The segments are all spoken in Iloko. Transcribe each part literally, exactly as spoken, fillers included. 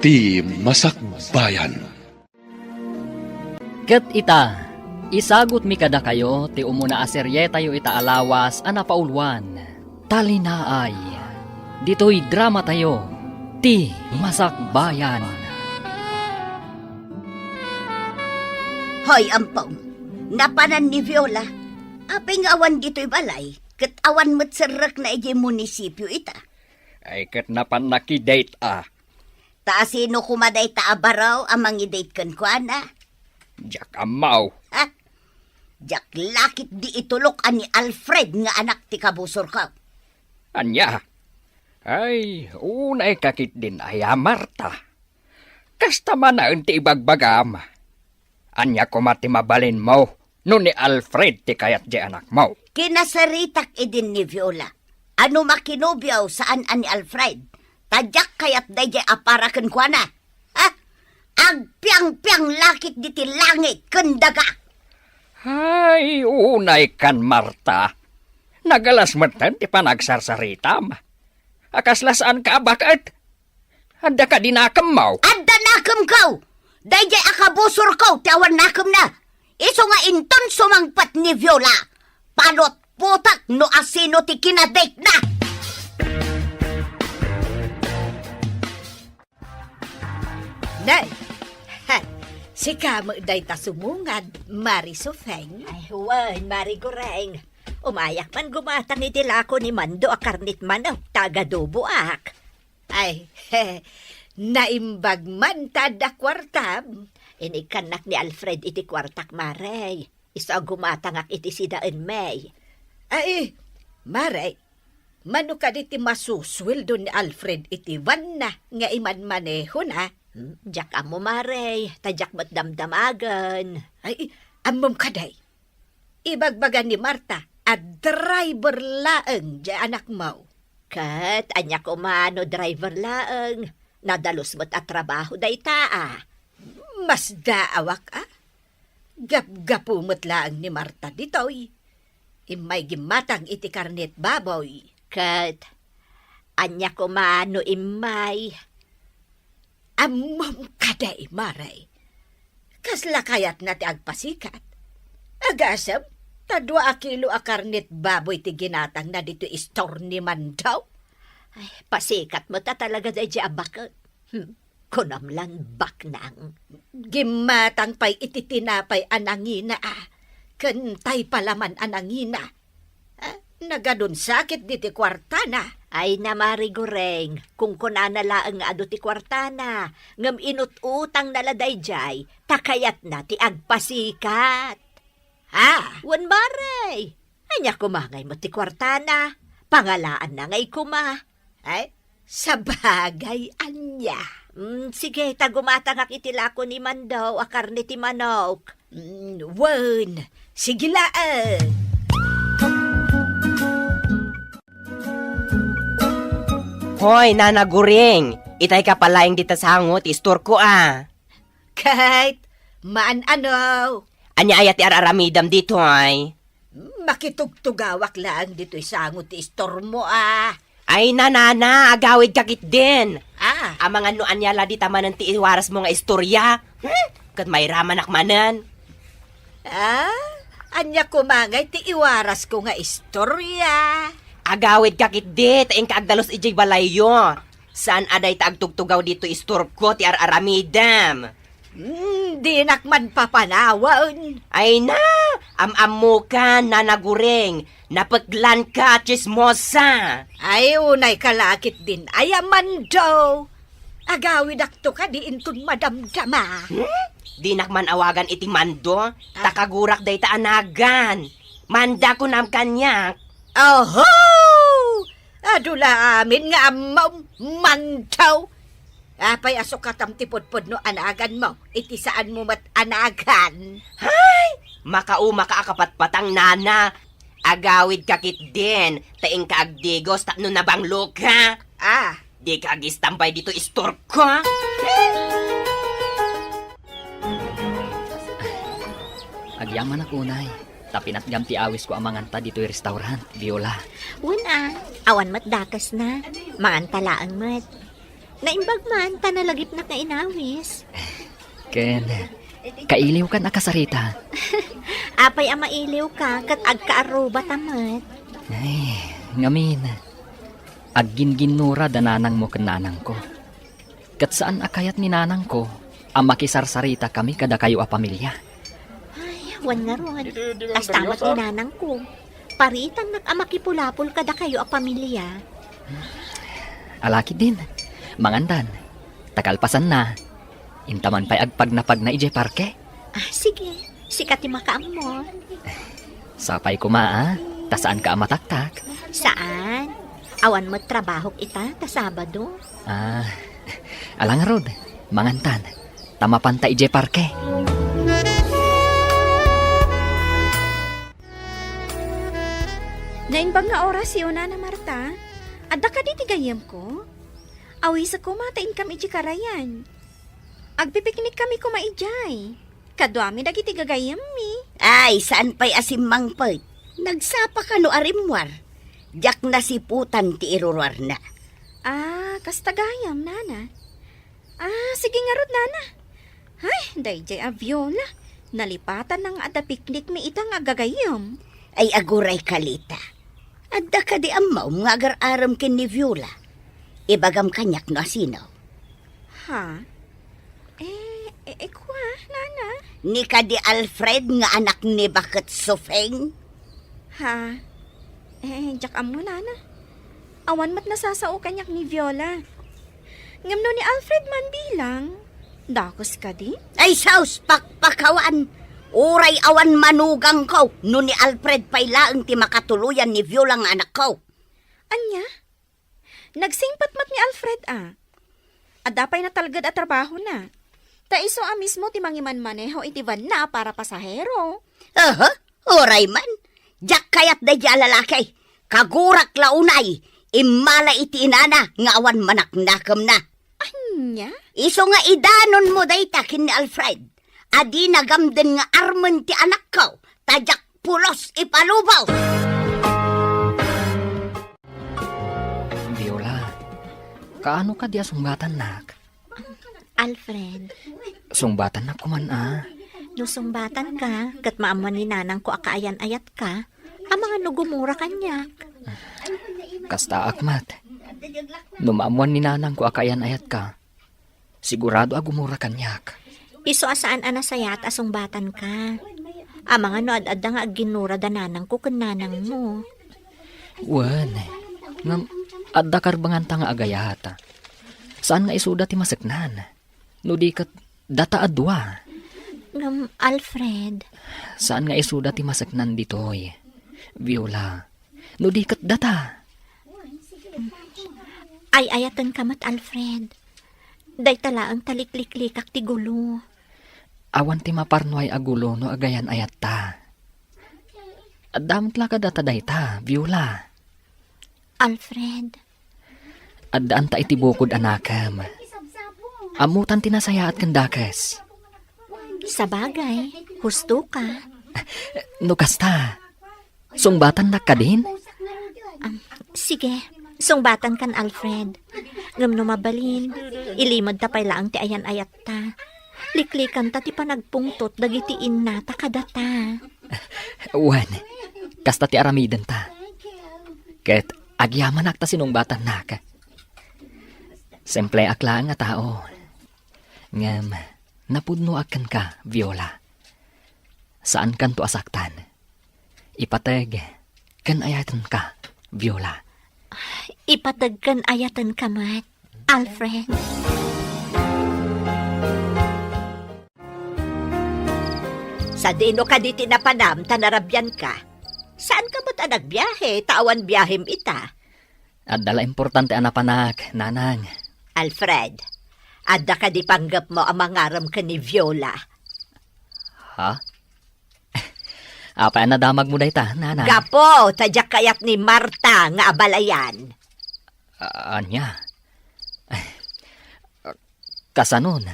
Ti Masakbayan. Ket ita, isagutmi kadakayo ti umuna a serietayo ita a lawas a napauluan, Talinaay. Ditoy dramatayo, Ti Masakbayan. Hoy, Ampong, napanan ni Viola. Apay nga awan ditoy balay, ket awan met serrekna idiay munisipio ita. Ay, ket napan nakidate a. Ta asino koma dayta a baro a mangidate kenkuana? Diak ammo. Ha? Diak lakit di itulok a ni Alfred nga anak ti kabusorko. Ania? Ay, unayka ketdin aya, Marta. Kasta manaen ti ibagbagam. Ania koma ti mabalinmo no ni Alfred ti kayat diay anakmo? Kinasaritak idin ni Viola a no makinobio saan a ni Alfred, ta diak kayat daydiay a para kenkuana. Ha? Agpiangpiang lakit diti langit ken daga. Ay, unaykan, Marta. Nagalas metten ti panagsarsaritam. A kasla saanka a baket? Adda kadi nakemmo? Adda nakemko! Daydiay a kabusorko ti awan nakemna. Isu nga inton sumangpet ni Viola, panutputak no asino ti kinadatena. Nay, ha, sika met dayta sumungad, Mari Sofeng? Ay, wen, Mari Goreng. Umayak man gumatang iti lako ni Mando a karnit manok ta agadoboak. Ay, naimbag man ta adda kuartam. Inikkannak ni Alfred iti kuartak, Mare. Isu a gumatangak iti sidaenmi. Ay, Mare, mano kadi ti masusueldo ni Alfred iti vanna nga imanmanehona? Hmm, diak ammo, Mare, ta diak met damdamagen. Ay, ammom kadi? Ibagbaga ni Marta a driver laeng diay anakmo. Ket ania koma no driver laeng? Nadalus met a trabaho dayta a. Masdaawak a. Gapgapu met laeng ni Marta ditoy. Immay gimmatang iti karnet baboy. Ket ania koma no immay? Ammom kadi, Mare? Kasla kayatna ti agpasikat? Agasem, ta dua a kilo a karnet baboy ti ginatangna ditoy istor ni Mando. Ay, pasikat met a talaga daydiay a baket. Hmm, kunam lan baknang. Gimmatang pay iti tinapay a nangina a, ken tay palaman a nangina. Ah, nagadun sakit diti kuartana. Ay na, Mari Goreng, kunkunana laeng nga adu ti kuartana, ngem inut-utangna la daydiay, ta kayatna ti agpasikat. Ha? Wen, Mare, ania koma ngay met ti kuartana? Pangalaanna ngay koma. Ay, sabagay, ania? Mm, sige, ta gumatangak iti lako ni Mando a karne ti manok. Mm, wen, sige laeng. Hoy, Nana Guring, itay ka palaeng dita sango ti istorko a. Kayat, maan-ano? Ania aya ti ar-aramidam ditoy? Makitugtugawak laeng ditoy sango ti istormo a. Ay, nanana, agawidka ketdin. Ah. Amangan no ania la dita manen ti iwarasmo nga istoria. Hmm? Ket mairamanak manen. Ah, ania koma ngay ti iwarasko nga istoria? Agawidka ketdi, ta inka agdalus idiay balayyo. Saan a dayta agtugtugaw ditoy istorko ti ar-aramidam. Hmm, dinak man papanawan. Ay na, am-ammokan, Nana Guring, napeklanka, tsismosa. Ay, unayka la ketdin aya, Mando. Agawidakto kadi inton madamdama. Hmm? Dinak man awagan iti Mando, ta kagurak dayta a nagan. Manda kunam kaniak. Oho! Adu la amin nga ammom, Mando. Apay a sukatam ti pudpudno a naganmo, iti saanmo met a nagan? Hay! Makaumaka a kapatpatang, nana. Agawidka ketdin, ta inka agdigos tapno nabangloka. Ah. Dika agistambay ditoy istorko. Agyamanak unay, ta pinatgam ti awisko a manganta ditoy restaurant, Viola. Wen a, awan met dakesna. Manganta laeng met. Naimbag man, ta nalagipnak nga inawis. Ken, kailiwkan a kasarita. Apay a mailiwka, ket agkaarrubata met. Ay, ngamin, agginginnura da nanangmo ken nanangko. Ket saan a kayat ni nanangko a makisarsarita kami kadakayo a pamilia. Ay, wen ngarud. Kasta met ni nanangko. Paritannak a makipulapol kadakayo a pamilia. Ala ketdin, mangandan. Ta kalpasanna, inta man pay agpagnapagna idiay parke. Ah, sige. Sika ti makaammo. Sapay koma, a, ta saanka a mataktak. Saan? Awan met trabahok ita ta Sabado. Ah, ala ngarud, mangantan. Ta mapanta idiay parke. Naimbag nga orasyo, Nana Marta. Adda kadi ti gayyemko? Awisek koma ta inkam idiay karayan. Agpipiknik kami koma idiay. Kaduami dagiti gagayyemmi. Ay, saan pay a simmangpet? Nagsapa kano a rimmuar? Diak nasiputan ti iruruarna. Ah, kasta gayam, Nana. Ah, sige ngarud, Nana. Ay, daydiay a Viola. Nalipatanna nga adda piknikmi ita nga gagayyem. Ay, aguray kalita. Adda kadi ammom nga agar-arem ken ni Viola? Ibagam kaniak no asino. Ha? Eh, eh, eh, kua, Nana? Ni kadi Alfred nga anak ni Baket Sufeng? Ha? Eh, diak ammo, Nana. Awan met nasasao kaniak ni Viola. Ngem no ni Alfred man bilang, dakes kadi? Ay, sus, pakpakawan! Uray awan manugangko no ni Alfred pay laeng ti makatuloyan ni Viola nga anakko. Ania? Nagsingpet met ni Alfred a. Adda pay natalged a trabahona. Ta isu a mismo ti mangimanmaneho iti vanna a para pasahero. Aha, uray man. Diak kayat daydiay a lalaki. Kagurak la unay, immala iti inana nga awan manaknakemna. Ania? Isu nga idanonmo dayta ken ni Alfred. A dina gamden nga armen ti anakko, ta diak pulos ipalubo. Viola, kaano kadi a sungbatannak? Alfred. Sungbatannak koman a. No sungbatanka, ket maammuan ni nanangko a kaayan-ayatka, amangan no gumura kaniak. Kastaak met. No maammuan ni nanangko a kaayan-ayatka, sigurado a gumura kaniak. Isu a saan a nasayaat a sungbatanka. Amangan no ad-adda nga agginnura da nanangko ken nanangmo. Wen, ngem adda karbenganta nga agayat. Saan nga isuda ti maseknan. No di ket data a dua. Ngem, Alfred. Saan nga isuda ti maseknan ditoy, Viola. No di ket data. Ay-ayatenka met, Alfred. Dayta laeng ta likliklikak ti gulo. Awan ti maparnuay a gulo no agayan-ayatta. Adda met la kadata dayta, Viola. Alfred. Addaan ta iti bukod a nakem. Ammotan ti nasayaat ken dakes. Sabagay, husto ka. No kasta, sungbatannak kadin? Am, sige, sungbatankan, Alfred. Ngem no mabalin, ilimedta pay laeng ti ayan-ayatta. Liklikanta ti panagpungtot dagiti innata kadata. Wen, kasta ti aramidenta. Ket agyamanak ta sinungbatannak. Simpleak laeng a tao. Ngem napudnoak kenka, Viola. Saankanto a saktan. Ipateg ken ayatenka, Viola. Ipateg ken ayatenka met, Alfred. Sadino kadi ti napanam ta narabianka? Saanka met a nagbiahe ta awan biahem ita? Adda la importante a napanak, nanang. Alfred, adda kadi panggepmo a mangarem ken ni Viola? Ha? Apay a nadamagmo dayta, nanang? Gapu ta diak kayat ni Marta nga abalayan. A-, ania? Kasanon,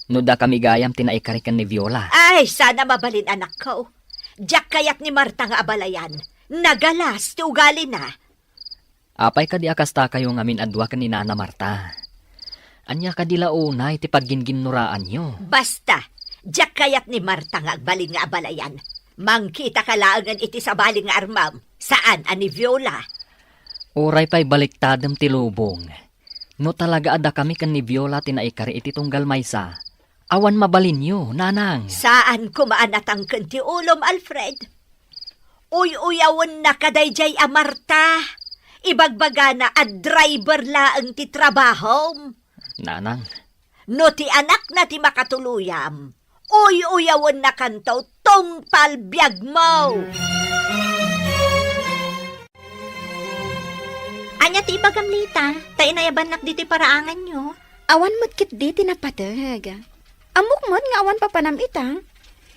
no dakami gayam ti naikari ken ni Viola? Ay, sana mabalin, anakko. Diak kayat ni Marta nga abalayan. Nagalas ti ugalina. Apay kadi a kastakayo ngamin a dua ken ni Nana Marta? Ania kadi la unay ti pagginginnoraanyo? Basta, diak kayat ni Marta nga agbalin nga abalayan. Mangkitaka laengen iti sabali nga armam, saan a ni Viola. Uray pay baliktadem ti lubong. No talaga a dakami ken ni Viola ti naikari iti tunggal maysa, awan mabalinyo, nanang. Saan koma a natangken ti ulom, Alfred. Uy-uyawenna kadaydiay a Marta. Ibagbagana a driver laeng ti trabahom. Nanang. No ti anakna ti makatuluyam, uy-uyawennakanto tungpal biagmo. Ania ti ibagam, Lita? Ta inayabannak ditoy paraanganyo. Awan met ketdi ti napateg. Ammok met nga awan papanam ita.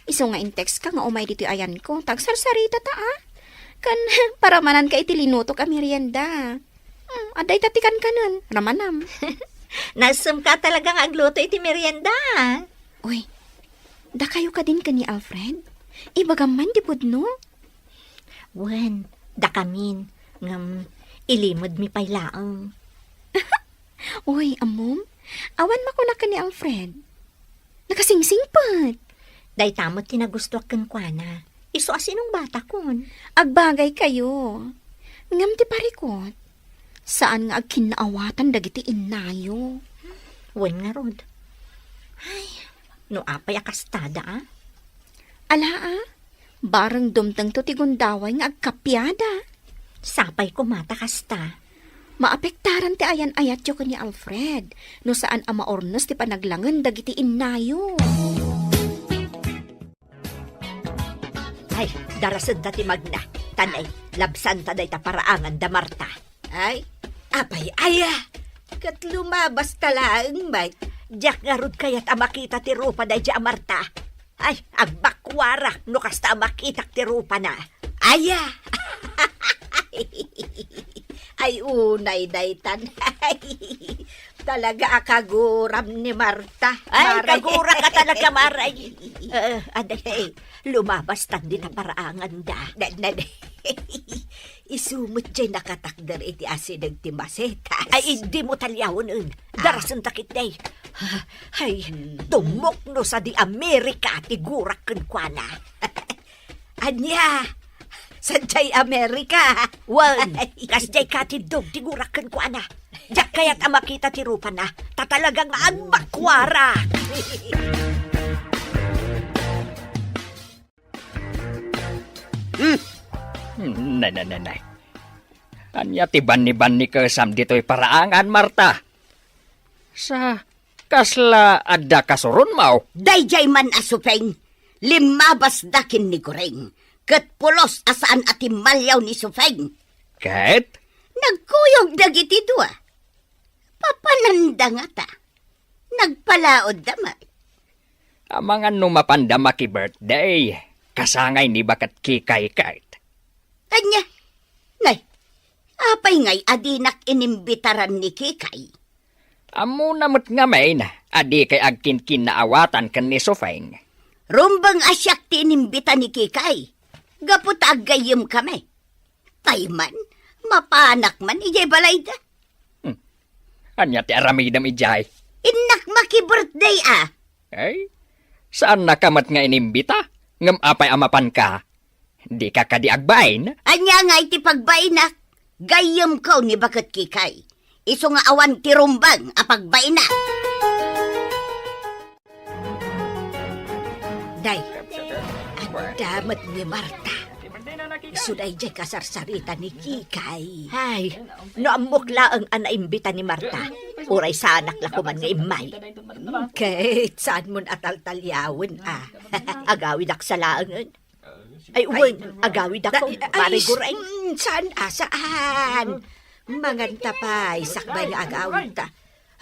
Isu nga in-text ka nga umay ditoy ayanko, ta agsarsarita ta, a. Ken paramananka iti linutok a merienda. Hmm, adda ita ti kankanen, ramanam. Nasemka talaga nga agluto iti merienda, a. Uy, dakayo kadin ken ni Alfred? Ibagam man ti pudno? Wen, dakamin, ngem ilimedmi pay laeng. Uy, ammom, awan makunak ken ni Alfred. Nakasingsingpet. Dayta met ti nagustuak kenkuana. Isu a sinungbatakon. Agbagaykayo. Ngem ti parikut, saan nga agkinnaawatan dagiti innayo. Wen ngarud. Ay, no apay a kastada, a? Ala, a? Bareng dumtengto ti gundaway nga agkapiada. Sapay koma ta kasta. Maapektaran ti ayan-ayatyo ken ni Alfred no saan a maurnos ti panaglangen dagiti innayo. Ay, darasenta ti magna. Tanay, labsanta dayta paraangan da Marta. Ay, apay aya? Ket lumabasta laeng met. Diak ngarud kayat a makita ti rupa daydiay a Marta. Ay, agbakuarak no kasta a makitak ti rupana. Aya! Ay, unay daytan. Talaga a kaguram ni Marta. Ay, Mare. Kagurak ka talaga, Mare. Eh, aday, eh, lumabastan dita paraanganda. Na, na, isu met diay nakatakder iti asideg ti masetas. Ay, idi mo taliawen, en. Ah. Darasenta ketdi. Ay, hmm. Tumukno sadi Amerika ti gurak kenkuana. Ania? Sadiay Amerika? Wen, ay. Kasdiay katiddog ti gurak kenkuana. Diak kayat a makita ti rupana, ta talaga nga agbakuarak. Hmm. Nay, nay, nay, nay. Ania ti banni-bannikesam ditoy paraangan, Marta? Sa kasla adda kasuronmo? Daydiay man a Supeng, limmabasda ken ni Guring, ket pulos a saan a timmaliaw ni Supeng. Ket? Nagkuyog dagiti dua. Papananda ngata. Nagpalaodda met. Amangan no mapanda maki-birthday, kasangay ni baket Kikay ket. Ania? Nay, apay ngay a dinak inimbitaran ni Kikay? Ammona met ngamin a dikay agkinkinnaawatan ken ni Sufeng. Rumbeng a siak ti inimbita ni Kikay, gapu ta aggayyemkami. Tay man, mapanak man idiay balayda. Hmm. Ania ti aramidem idiay? Innak maki-birthday a. Ay, saannaka met nga inimbita, ngem apay a mapanka? Dika kadi agbain? Ania nga iti pagbainak? Gayyemko ni baket Kikay. Isu nga awan ti rumbeng a pagbainak. Day, adda met ni Marta. Isu daydiay kasarsarita ni Kikay. Ay, no ammok laeng a naimbita ni Marta, uray saanak la koman nga immay. Ket saanmon a taltaliawen a. Agawidak sa laengen. Ay, wen, agawidakon, da-, ay, Mare Guray. Mm, saan a, saan? Manganta pay, sakbay nga agawidta.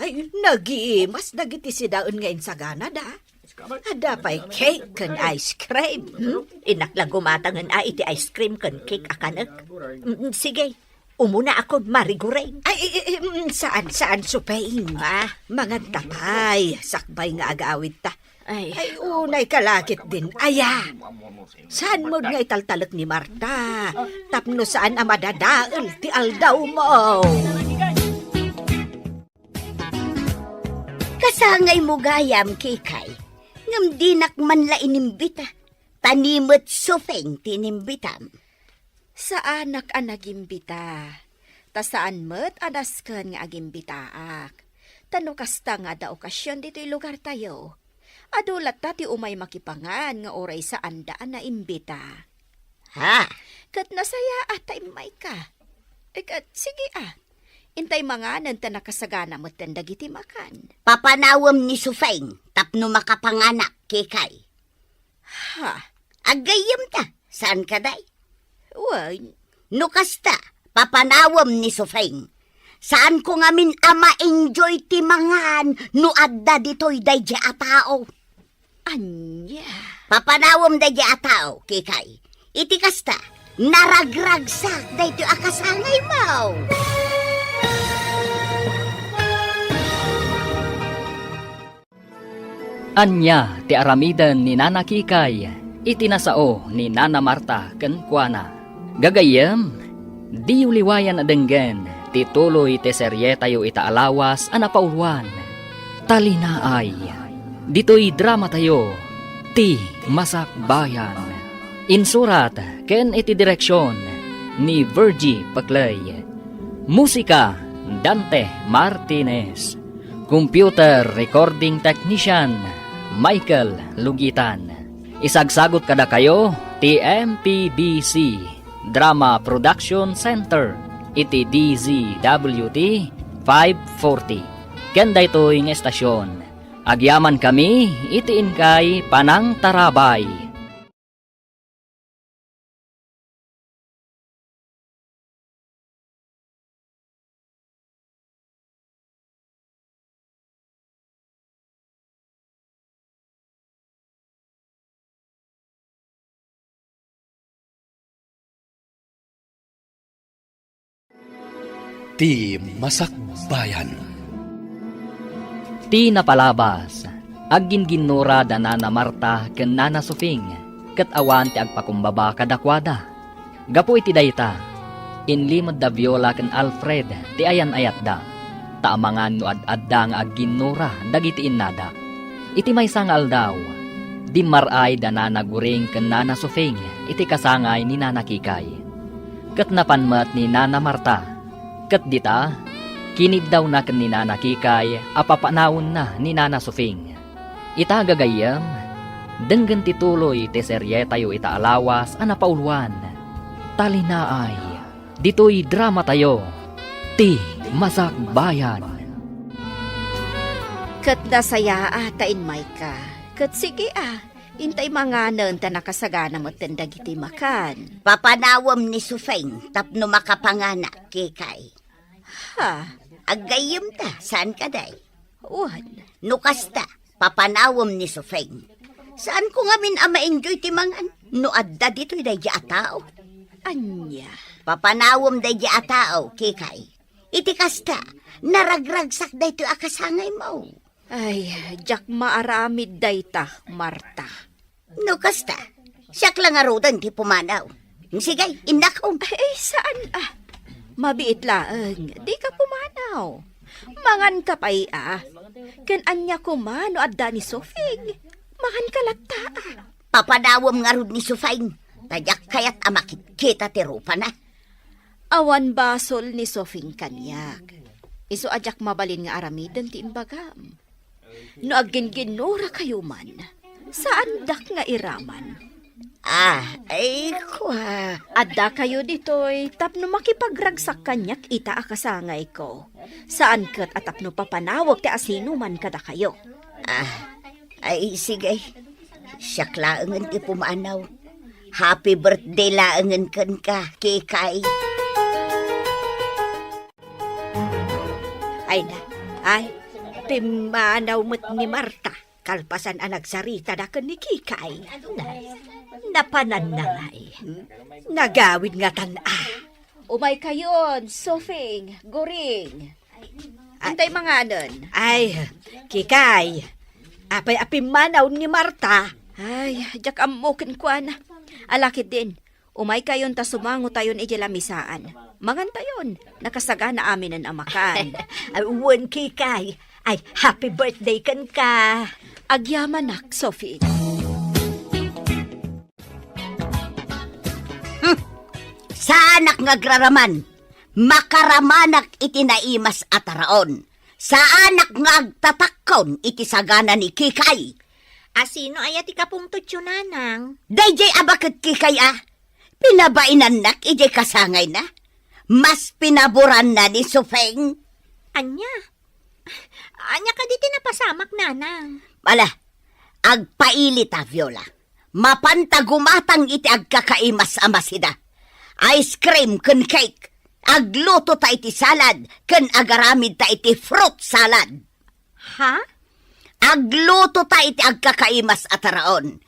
Ay, nagimas dagiti sidaen nga insaganada. Adda pay cake ken ice cream. Hmm? Innak la gumatangen a iti ice cream ken cake a kanek. Mm, sige, umunaakon, Mare Guray. Ay, i-, i-, mm, saan, saan, Supeng? Ah. Manganta pay, sakbay nga agawidta. Ay. Ay, unay ka la ketdin. Aya, saanmod nga italtalek ni Marta tapno saan a madadael ti aldawmo? Kasangaymo gayam, Kikay, ngem dinak man la inimbita. Ta ni met Sufeng ti inimbitam. Saanak a nagimbita. Ta saan met a nasken nga agimbitaak. Ta no kasta nga adda okasion ditoy lugartayo, adu latta ti umay makipangan nga uray saanda a naimbita. Ha? Ket nasayaat ta immayka. E ket, sige a. Intay manganen ta nakasagana metten dagiti makan. Papanawem ni Sufeng tapno makapanganak, Kikay. Ha? Aggayyemta, saan kadi? Wen. No kasta, papanawem ni Sufeng. Saanko ngamin a ma-enjoy ti mangan no adda ditoy daydi a tao. Ania? Papanawem daydi a tao, Kikay. Iti kasta, naragragsak daytoy a kasangaymo. Ania ti aramiden ni Nana Kikay iti nasao ni Nana Marta kenkuana? Gagayyem, diyo liwayan a denggen ti tuloy ti serietayo ita a lawas a napauluan, Talinaay. Ditoy dramatayo, Ti Masakbayan. Insurat ken iti direksion ni Virgie Paclay. Musika, Dante Martinez. Computer Recording Technician, Michael Lugitan. Isagsagut kadakayo ti M P B C Drama Production Center iti D Z W T five forty. Ken daytoy nga estasion, agyamankami iti inkay panangtarabay. Ti Masakbayan. Ti napalabas, agginginnura da Nana Marta ken Nana Sufing, ket awan ti agpakumbaba kadakuada. Gapu iti dayta, inlimed da Viola ken Alfred ti ayan-ayatda, ta amangan no ad-adda nga agginnura dagiti innada. Iti maysa nga aldaw, dimmar-ay da Nana Guring ken Nana Sufing iti kasangay ni Nana Kikay. Ket napan met ni Nana Marta. Ket dita, kiniddawna ken ni Nana Kikay a papanawenna ni Nana Sufing. Ita gagayyem, denggen ti tuloy ti serietayo ita a lawas a napauluan, Talinaay. Ditoy dramatayo, Ti Masakbayan. Ket nasayaat ta immayka. Ket sige a, intay manganen ta nakasagana metten dagiti makan. Papanawem ni Sufeng tapno makapanganak, Kikay. Ha? Aggayyemta, saan kadi? Wen. No kasta, papanawem ni Sufeng. Saanko ngamin a ma-enjoy ti mangan no adda ditoy daydi a tao. Ania? Papanawem daydi a tao, Kikay. Iti kasta, naragragsak daytoy a kasangaymo. Ay, diak maaramid dayta, Marta. No kasta, siak la ngaruden ti pumanaw. Sige, innak. Ay, saan a. Mabiit laeng, dika pumanaw. Manganka pay a. Ken ania koma no adda ni Sofing? Manganka latta a. Papanawem ngarud ni Sofing, ta diak kayat a makitkita ti rupana. Awan basol ni Sofing kaniak. Isu a diak mabalin nga aramiden ti imbagam. No agginginnurakayo man, saandak nga iraman. Ah, ay, kua. Addakayo ditoy tapno makipagragsak kaniak ita a kasangayko. Saan ket a tapno papanawek ti asinoman kadakayo. Ah, ay, sige. Siak laengen ti pumanaw. Happy birthday laengen kenka, Kikay. Ay na, ay, pimmanaw met ni Marta, kalpasan a nagsaritada ken ni Kikay. Nay, napananna ngay. Nagawid ngatan a. Umaykayon, Sofing, Guring. Ay. Intay manganen. Ay, Kikay, apay a pimmanaw ni Marta? Ay, diak ammo kenkuana. Ala ketdin, umaykayon ta sumangotayon idiay lamisaan. Mangantayon, nakasagana aminen a makan. Ay, wen, Kikay, Ay, happy birthday kenka. Agyamanak, Sophie. Hmm. Saanak nga agraraman. Makaramanak iti naimas a taraon. Saanak nga agtatakkon iti sagana ni Kikay. A sino aya ti kapungtotyo, Nanang? Daydiay a baket, Kikay, a. Pinabainannak idiay kasangayna. Mas pinaboranna ni Sufeng. Ania? Ania kadi ti napasamak, Nanang? Ala, agpailita, Viola. Mapanta gumatang iti agkakaimas a masida. Ice cream ken cake. Aglutota iti salad ken agaramidta iti fruit salad. Ha? Aglutota iti agkakaimas a taraon.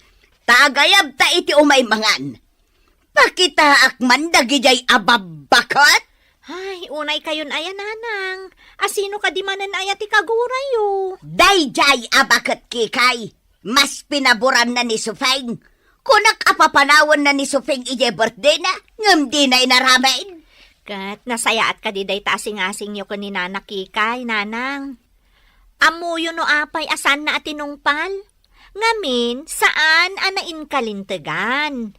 Ta agayabta iti umay mangan. Pakitaak man dagidiay a babbaket. Ay, unaykayon aya, Nanang. A sino kadi manen aya ti kagurayo? Daydiay a baket, Kikay. Mas pinaboranna ni Sufeng. Kunak a papanawanna ni Sufeng idiay birthdayna, ngem dina inaramid. Ket nasayaat kadi dayta a singasingyo ken ni Nana Kikay, Nanang. Ammoyo no apay a saanna a tinungpal? Ngamin, saan a nainkalintegan.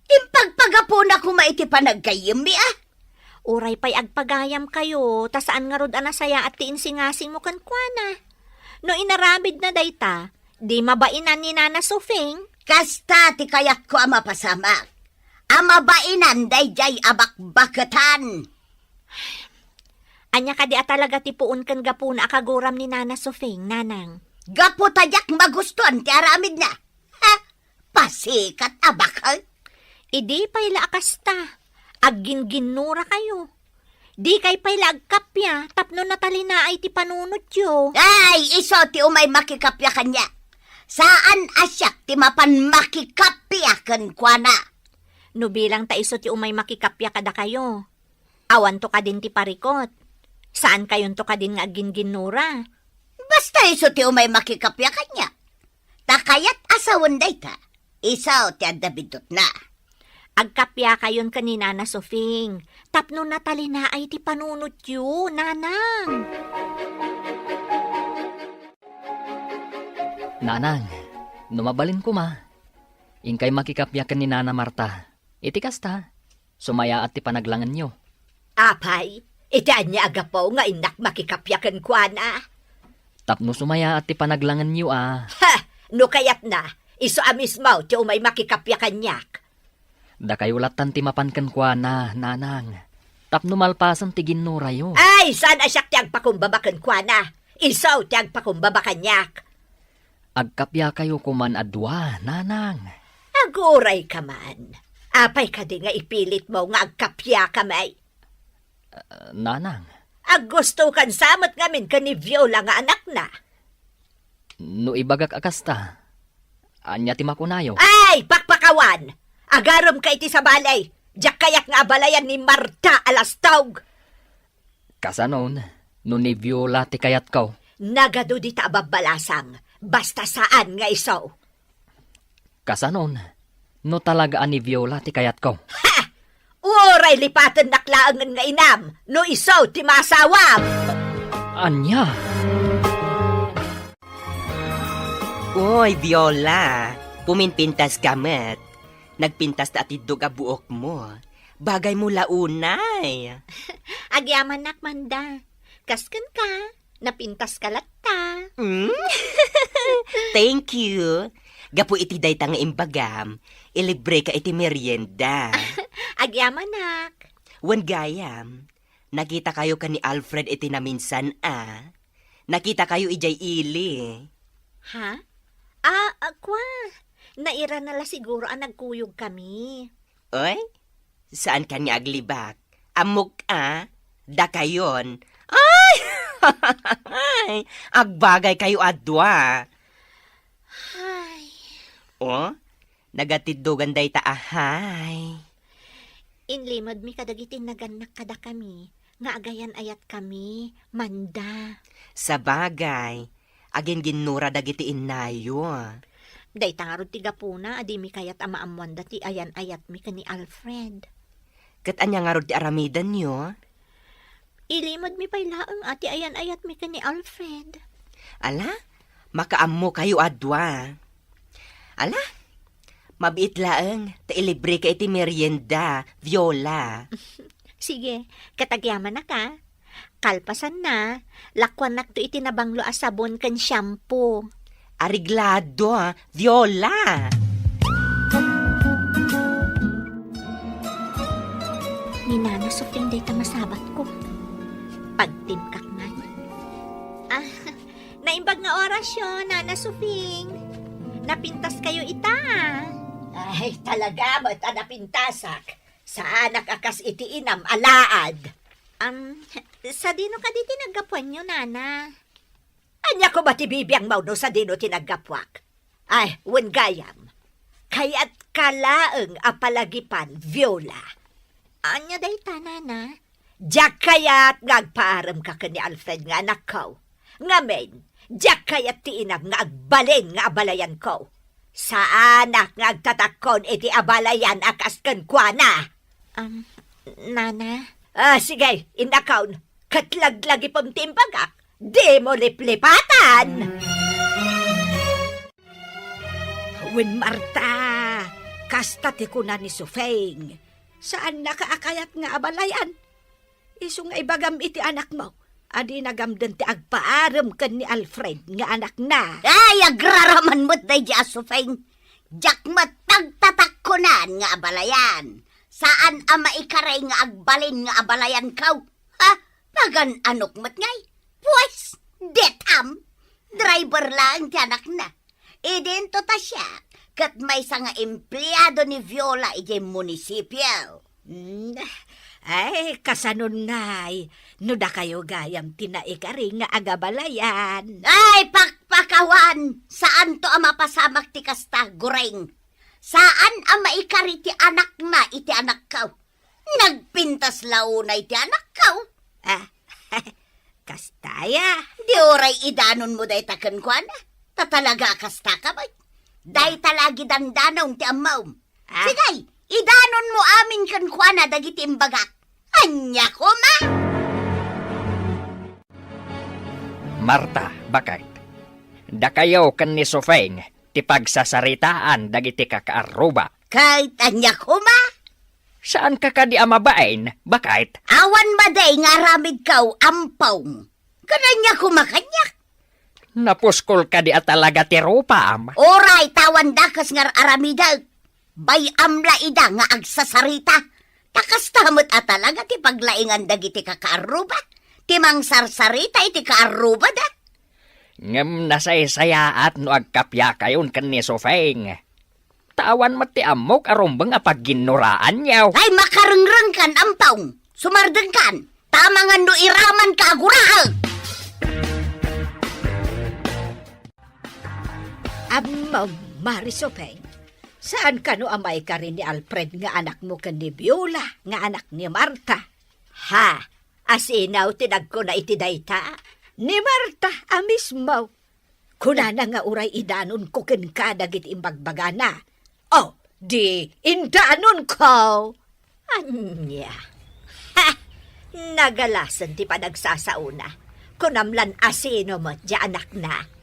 Impagpagapuna koma iti panaggayyemmi, a? Uray pay agpagayamkayo, ta saan ngarud a nasayaat ti insingasingmo kenkuana. No inaramidna dayta, di mabainan ni Nana Sufing. Kasta ti kayatko a mapasamak. A mabainan daydiay a bakbaketan. Ania kadi a talaga ti puon ken gapuna a kaguram ni Nana Sufing, Nanang? Gapu ta diak magustuan ti aramidna. Ha? Pasikat a bakal? Idi pay la a kasta, aggingginnurakayo. Dikay pay la agkappia tapno natalinaay ti panunotyo. Ay, isu ti umay makikappia kaniak. Saan a siak ti mapan makikappia kenkuana. No bilang ta isu ti umay makikappia kadakayo, awanto kadin ti parikot. Saankayonto kadin nga aggingginnura. Basta isu ti umay makikappia kaniak. Ta kayat a sawen dayta, isu ti adda biddutna. Agkappiakayon ken ni Nana Sofing, tapno natalinaay ti panunotyo, Nanang. Nanang, no mabalin koma, inkay makikappia ken ni Nana Marta. Iti kasta, sumayaat ti panaglangenyo. Apay, iti ania a gapu nga innak makikappia kenkuana? Tapno sumayaat ti panaglangenyo a. Ha! No kayatna, isu a mismo ti umay makikappia kaniak. Dakayo lattan ti mapan kenkuana, Nanang. Tapno malpasen ti ginnurayo. Ay, saan a siak ti agpakumbaba kenkuana? Isu ti agpakumbaba kaniak. Agkappiakayo koman a dua, Nanang. Agurayka man. Apay kadi nga ipilitmo nga agkappiakami? Ah, Nanang. Aggustokan sa met ngamin ken ni Viola nga anakna. No ibagak a kasta, ania ti makunayo? Ay, pakpakawan! Agaremka iti sabali! Diak kayat nga abalayan ni Marta a lastog! Kasanon, no ni Viola ti kayatko? Nagadu dita a babbalasang, basta saan nga isu. Kasanon, no talaga a ni Viola ti kayatko? Ha! Uray lipatennak laengen nga inam, no isu ti maasawam! Ania? Uy, Viola, puminpintaska met. Nagpintas ta atiddog a buokmo. Bagaymo la unay. Agyamanak, Manda. Kas kenka, napintaska latta. Mm? Thank you. Gapu iti dayta nga imbagam, ilibreka iti merienda. Agyamanak. Wen gayam, nakitakayo ken ni Alfred iti naminsan a. Nakitakayo idiay ili. Ha? Ah, ah, kwa. Nairana la siguro a nagkuyogkami. Oy, saan kan nga aglibak? Ammok a, dakayon. Ay! Agbagaykayo a dua. Ay. O, nagatiddogan dayta a hay. Inlimedmi kadagiti nagannak kadakami nga agayan-ayatkami, Manda. Sabagay, agingginnura dagiti innayo. Dayta ngarud ti gapuna a dimi kayat a maammoanda ti ayan-ayatmi ken ni Alfred. Ket ania ngarud ti aramidenyo? Ilimedmi pay laeng a ti ayan-ayatmi ken ni Alfred. Ala, makaammokayo a dua. Ala, mabiit laeng ta ilibreka iti merienda, Viola. Sige, ket agyamanak a. Kalpasanna, lakuannakto iti nabanglo a sabon ken shampoo. Areglado, a, Viola! Ni Nana Sofing dayta masabatko. Pagtimkak man. Ah, naimbag nga orasyo, Nana Sofing. Napintaskayo ita. Ay, talaga met a napintasak. Saanak a kas iti inam a laad. Am, sadino kadi ti naggapuanyo, Nana? Ania koma ti bibiangmo no sadino ti naggapuak? Ay, wen gayam. Kayatka laeng a palagipan, Viola. Ania dayta, Nana? Diak kayat nga agpaaremka ken ni Alfred nga anakko. Ngamin, diak kayat ti inam nga agbalin nga abalayanko. Saanak nga agtatakkon iti abalayan a kas kenkuana. Am, Nana? Ah, sige, innakon. Ket laglagipem ti imbagak. Dimo liplipatan! Wen, Marta, kasta ti kuna ni Sofeng. Saannaka a kayat nga abalayan. Isu nga ibagam iti anakmo a dina gamden ti agpaarem ken ni Alfred nga anakna. Ay, agraraman met daydi a Sofeng. Diak met pagtatakkonan nga abalayan. Saan a maikari nga agbalin nga abalayanko. Ha? Pagan-anok met ngay? Pues, detam. Driver laeng ti anakna. Idinto ta siak, ket maysa nga empleado ni Viola idiay munisipio. Hmm, ay, kasanon ngay, no dakayo gayam ti naikari nga agabalayan. Ay, pakpakawan! Saanto a mapasamak ti kasta, Goreng. Saan a maikari ti anakna iti anakko. Nagpintas la unay ti anakko. Ah, kasta ya. Di uray idanonmo dayta kenkuana. Ta talaga a kasta ka met. Dayta la agidandanon ti ammom. Ah. Sige, idanonmo amin kenkuana dagiti imbagak. Ania koma? Marta, baket. Dakayo ken ni Sofeng ti pagsasaritaan dagiti kakaarruba. Ket ania koma? Saanka kadi a mabain, baket? Awan madi nga aramidko, Ampong. Ket ania koma kaniak? Napuskol kadi a talaga ti rupam? Uray, ta awan dakes nga ar-aramidek. Bay-am la ida nga agsasarita. Ta kasta met a talaga ti paglaingan dagiti kakaarruba. Ti mangsarsarita iti kaarrubada. Ngem nasaysayaat no agkapiakayon ken ni Sofeng. Ta awan met ti ammok a rumbeng a pagginnoraanyo. Ay, makarengrengkan, Ampong! Sumardengkan! Ta amangan no iramanka a guraek! Ammom, Mari Sofeng, saan kano a maikari ni Alfred nga anakmo ken ni Viola nga anak ni Marta? Ha? Asino ti nagkuna iti dayta? Ni Marta a mismo. Kunana nga uray idanonko kenka dagiti imbagbagana. O, di indanonko. Ania? Ha! Nagalasen ti panagsasaona. Kunam lan asino met diay anakna?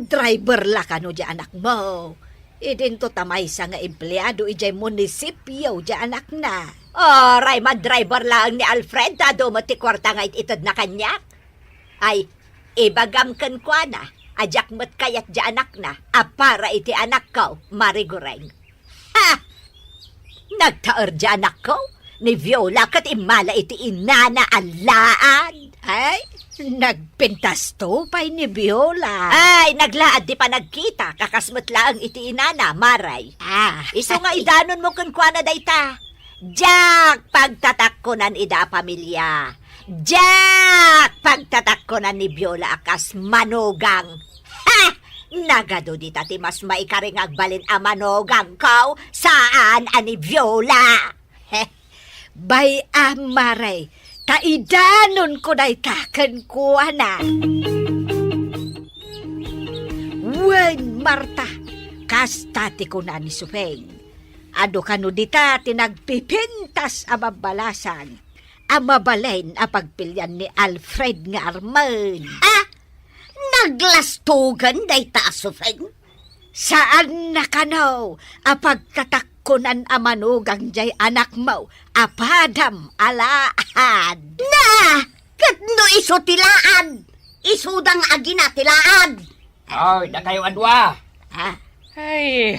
Driver la kano diay anakmo. Idinto ta maysa nga empleado idiay munisipio diay anakna. Uray, madriver laeng ni Alfred ta adu met ti kuarta nga it-itedna kaniak. Ay, ibagam kenkuana a diak met kayat diay anakna a para iti anakko, Mari Goreng. Ha! Nagtaer diay anakko ni Viola ket immala iti inana a laad. Ay, nagpintasto pay ni Viola. Ay, naglaad ti panagkita, kakas met laeng iti inana, Mari. Ah. Isu nga idanonmo kenkuana dayta. Diak pagtatakkonan ida a pamilia. Diak pagtatakkonan ni Viola a kas manugang. Ha! Nagadu dita ti mas maikari nga agbalin a manugangko, saan a ni Viola. He. Bay-am, Mari, ta idanonko dayta kenkuana. Wen, Marta, kasta ti kuna ni Sofeng. Adu kano dita ti nagpipintas a babbalasang a mabalin a pagpilian ni Alfred nga armen. Ah! aglastugan dayta a Sofeng? Saanna kano a pagtatakkonan a manugang jay anakmo a padam a laad? Na! Ket no isu ti laad, isuda nga agina ti laad. Oy, dakayo a dua. Ah. Ay,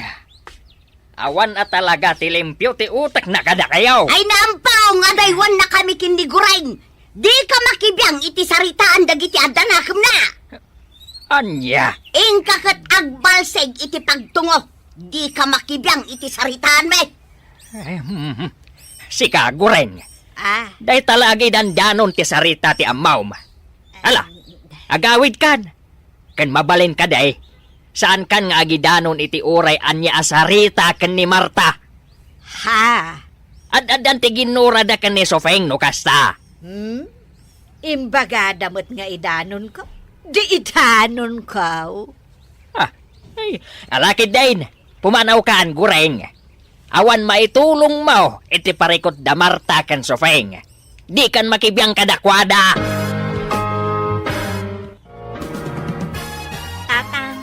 awan a talaga ti limpio ti utekna kadakayo. Ay, naampaw nga adaywannakami ken ni Gureng. Dika makibiang iti saritaan dagiti adda nakemna. Ania? Inka ket agbalsig iti pagtungo. Dika makibiang iti saritaanmi. Ahem. Sika, Gureng. Ah. Dayta la agidandanon ti sarita ti ammom. Ala, agawidkan. Ken mabalin kadi, saankan nga agidanon iti uray ania a sarita ken ni Marta. Ha? Ad-addan ti ginnurada ken ni Sofeng no kasta. Hmm? Imbagada met nga idanonko? Di idanonko. Ah, ay, ala ketdin, pumanawkan, Gureng. Awan maitulongmo iti parikut da Marta ken Sofeng. Dikan makibiang kadakuada. Tatang,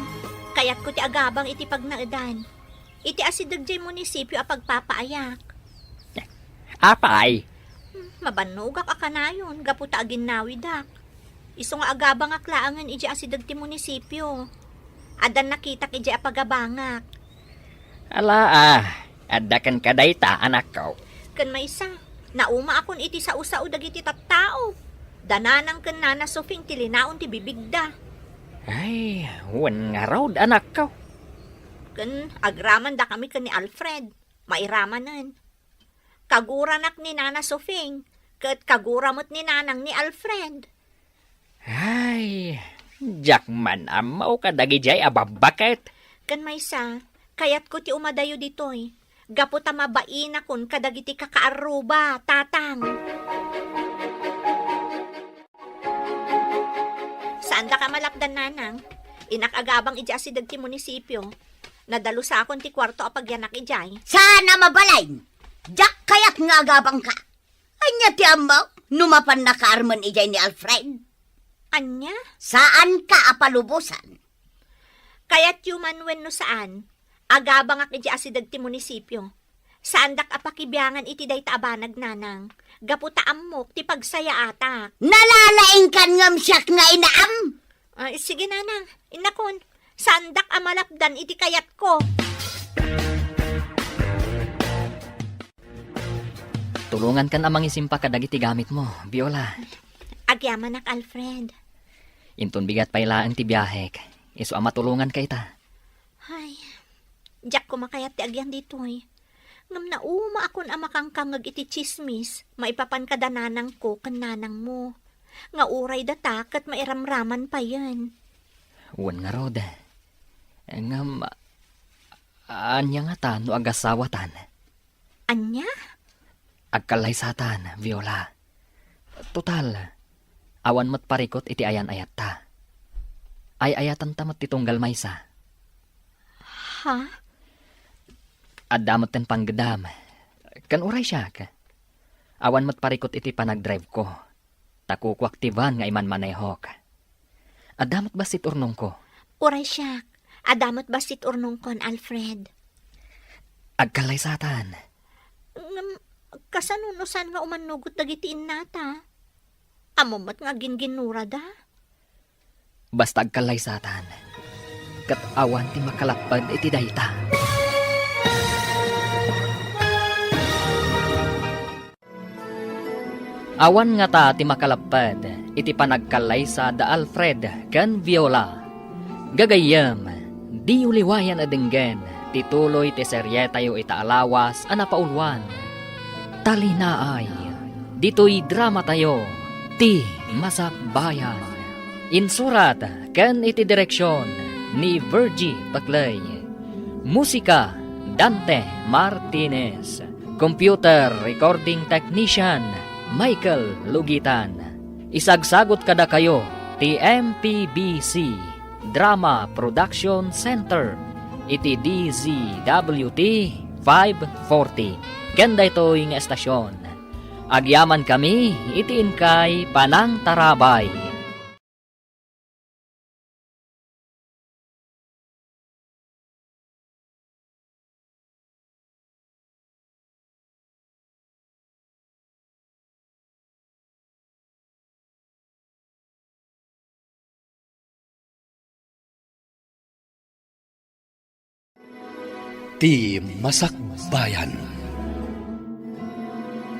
kayatko ti agabang iti pagnaedan. Iti asideg jay munisipio a pagpapaayak. Apay? Hmm, mabannogak a kanayon gapu ta aginnawidak. Isu nga agabangak laengen idiay asideg ti munisipio. Addan nakitak idiay a pagabangak. Ala, ah, adda kenka dayta, anakko. Ken maysa, naumaakon iti sao-sao dagiti tattao. Da Nanang ken Nana Sofing ti linaon ti bibigda. Ay, wen ngarud, anakko. Ken agramandakami ken ni Alfred. Mairamanen. Kaguranak ni Nana Sofing, ket kagura met ni Nanang ni Alfred. Ay, diak man ammo kadagidiay a babbaket. Ken maysa, kayatko ti umadayo ditoy, gapu ta mabainakon kadagiti kakaarruba, Tatang. Saandak a malapdan, Nanang. Innak agabang idiay asideg ti munisipio. Nadalusakon ti kuarto a pagyanak idiay. Saan a mabalin? Diak kayat nga agabangka. Ania ti ammok no mapan nakaarmen idiay ni Alfred? Ania? Saanka a palubosan. Kayatyo man wenno saan, agabangak idiay asideg ti munisipio. Saandak a pakibiangan iti dayta a banag, Nanang, gapu ta ammok ti pagsayaatak. Nalalaingkan ngem siak nga inaam? Ay, sige, Nanang, innakon, saandak a malapdan iti kayatko. Tulongankan a mangisimpa kadagiti gamitmo, Viola. Agyamanak, Alfred. Inton bigat pay laeng ti biahek, isu a matulonganka ita. Ay, diak koma kayat ti agyan ditoy. Ngem naumaakon a makangkangngeg iti tsismis maipapan kada nanangko ken nanangmo, nga uray data ket mairamraman payen. Wen ngarud. Ngem, ania ngata no agasawatan? Ania? Agkallaysatan, Viola. Total, awan met parikut iti ayan-ayatta. Ay-ayatanta met ti tunggal maysa. Ha? Adda metten panggedam. Ken uray siak, awan met parikut iti panagdriveko. Ta kukuak ti van nga imanmanehok. Adda met bassit urnongko. Uray siak, adda met bassit urnongkon, Alfred. Agkallaysatan. Ngem, kasano no saan nga umannugot dagiti innata? Ammom met nga agingginnurada? Basta agkallaysatan, ket awan ti makalapped iti dayta. Awan ngata ti makalapped iti panagkallaysa da Alfred ken Viola. Gagayyem, diyo liwayan a denggen ti tuloy ti serietayo ita a lawas a napauluan. Talinaay, ditoy dramatayo, Ti Masakbayan. Insurat ken iti direksion ni Virgie Paclay. Musika, Dante Martinez. Computer Recording Technician, Michael Lugitan. Isagsagut kadakayo ti M P B C Drama Production Center iti D Z W T five forty ken daytoy nga estasion. Agyamankami iti inkay panangtarabay. Ti Masakbayan.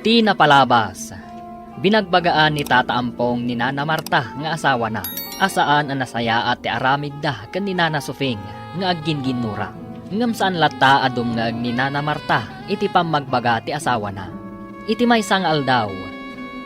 Ti napalabas, binagbagaan ni Tata Ampong ni Nana Marta nga asawana a saan a nasayaat ti aramidda ken ni Nana Sufing nga aggingginnura. Ngem saan latta a dumngeg ni Nana Marta iti pammagbaga ti asawana. Iti maysa nga aldaw,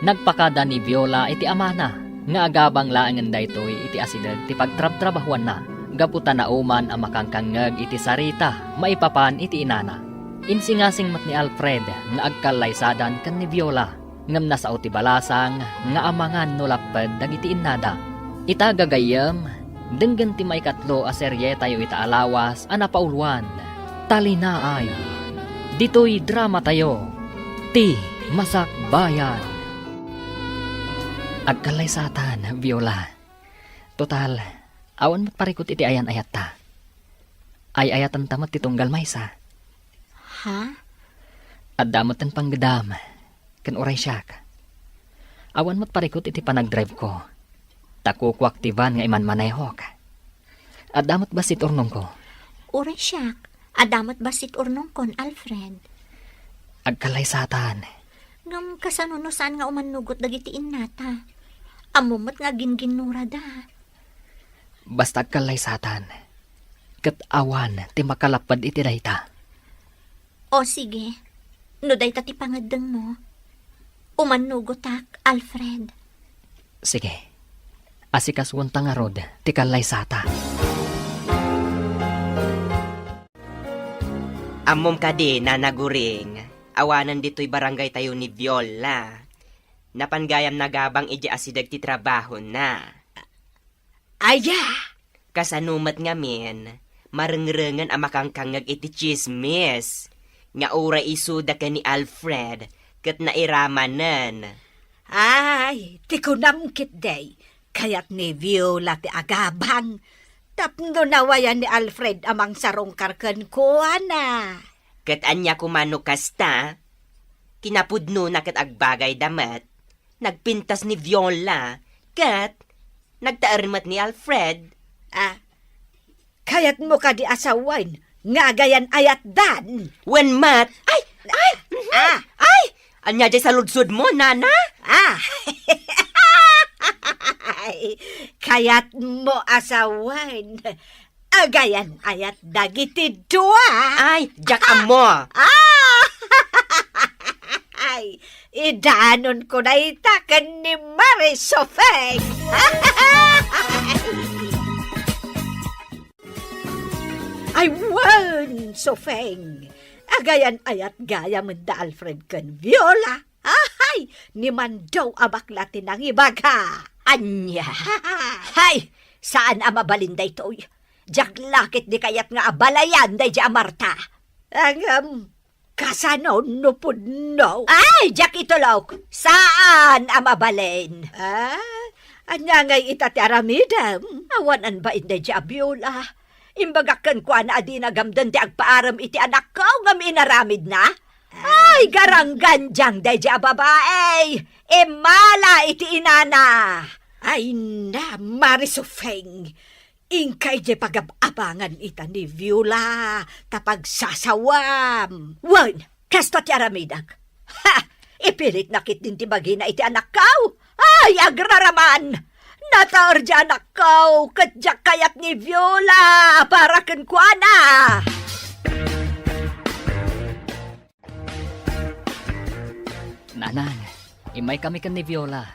nagpakada ni Viola iti amana nga agabang laengen daytoy iti asideg ti pagtrabtrabahuanna gapu ta nauman a makangkangngeg iti sarita maipapan iti inana. Insingasing met ni Alfred nga agkallaysadan ken ni Viola, ngem nasao ti balasang nga amangan no lapped dagiti innada. Ita gagayyem, denggen ti maikatlo a serietayo ita a lawas a napauloan, Talinaay. Ditoy dramatayo, Ti Masakbayan. Agkallaysatan, Viola. Total, awan met parikut iti ayan-ayatta. Ay-ayatanta met ti tunggal maysa. Ha? Adda metten panggedam, ken uray siak. Awan met parikut iti panagdrive-ko. Ta kukuak ti van nga imanmanehok. Adda met bassit urnongko. Uray siak, adda met bassit urnongkon, Alfred. Agkallaysatan. Ngem kasano no saan nga umannugot dagiti innata? Ammom met nga aggingginnurada. Basta agkallaysatan. Ket awan ti makalapped iti dayta. O sige, no dayta ti pangeddengmo, umannugotak, Alfred. Sige. Asikasuonta ngarud ti kallaysata. Ammom kadi, Nana Guring, awanen ditoy barangaytayo ni Viola. Napan gayam nagabang idiay asideg ti trabahona. Aya! Kasano met ngamin, marengrengen a makangkangngeg iti tsismis nga uray isuda ken ni Alfred ket nairamanen. Ay, ti kunam ketdi, kayat ni Viola ti agabang tapno nawayan ni Alfred a mangsarungkar kenkuana. Ket ania koma no kasta? Kinapudnona ket agbagayda met. Nagpintas ni Viola, ket nagtaer met ni Alfred. Ah, kayatmo kadi a sawen nga agayan-ayatdan? Wen met. Ay! Ay! Mhm. Ah! Ay! Ania diay saludsodmo, Nana? Ah! Ay, kayatmo a sawen. Agayan-ayat dagiti dua. Ay, diak ammo. Ah! Ay, idanonko dayta ken ni Mari Sofeng. Ay, wen, Sofeng. Agayan-ayat gayam da Alfred ken Viola. Ay, ni Mandaw a bakla ti nangibaga. Ania? Hay, saan a mabalin daytoy. Diak la ketdi kayat nga abalayan daydiay a Marta. Ngem, kasano no pudno? Ay, diak itulok. Saan a mabalin. Ah, ania ngay ita ti aramidem? Awan a bain daydiay a Viola. Imbagak kenkuana a dina gamden ti agpaarem iti anakko ngem inaramidna. Ay, garanggandiang daydiay a babai! Immala iti inana! Ay na, Mari Sofeng! Inka idiay pagab-abangan ita ni Viola ta pagsasawam! Wen, kasta ti aramidek. Ha! Ipilitna ketdin ti bagina iti anakko! Ay, agraraman! Nataer diay anakko ket diak kayat ni Viola para kenkuana! Nanang, immaykami ken ni Viola.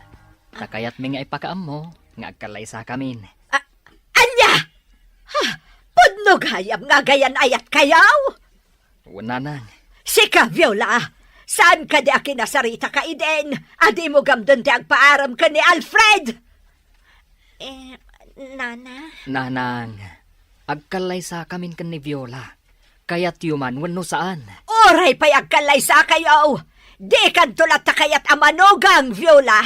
Ta kayatmi nga ipakaammo nga agkallaysakamin. A-, ania? Ha? Pudno gayam nga agayan-ayatkayo? Wen, Nanang. Sika, Viola, saan kadi a kinasaritaka idin a dimo gamden ti agpaarem ken ni Alfred? Eh, Nana? Nanang, agkallaysakamin ken ni Viola. Kayatyo man wenno saan? Uray pay agkallaysakayo, dikanto latta kayat a manugang, Viola.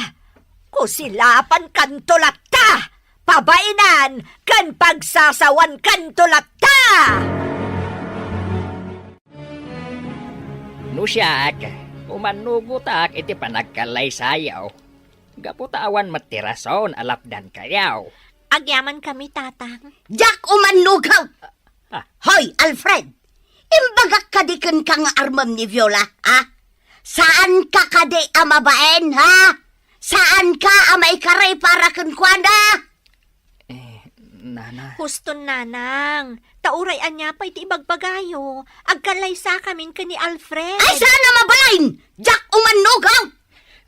Kusilapankanto latta! Pabainan ken pagsasawankanto latta! No siak, umannugotak iti panagkallaysayo, gapu ta awan met ti rason a lapdankayo. Agyamankami, Tatang. Diak umannugak! Ah. Hoy, Alfred! Imbagak kadi kenka nga armem ni Viola, ha? Saanka kadi a mabain, ha? Saanka a maikari para kenkuana? Eh, Nana. Huston, Nanang. Ta uray ania pay ti ibagbagayo, agkallaysakamin ken ni Alfred. Ay, saan a mabalin! Diak umannugaw!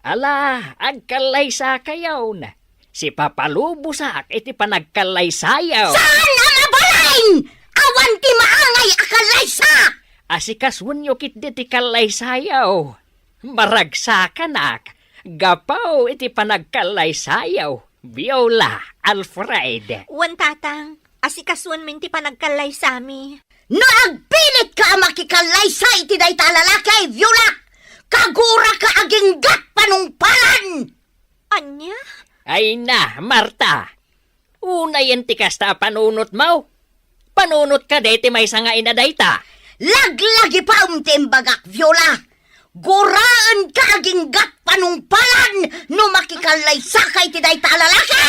Ala, agkallaysakayon. Sipapalubosak iti panagkallaysayo. Saan a mabalin! Awan ti maangay a kallaysa! Asikasuenyo ketdi ti kallaysayo. Maragsakanak gapu iti panagkallaysayo, Viola, Alfred. Wen, Tatang, asikasuenmin ti panagkallaysami. No agpilitka a makikallaysa iti dayta a lalaki, Viola, kaguraka aginggat panungpalan! Ania? Ay na, Marta! Unayen ti kasta a panunotmo. Panunotka dayta maysa nga ina dayta. Laglagipaem ti imbagak, Viola. Guraenka aginggat panungpalan no makikallaysaka iti dayta a lalaki!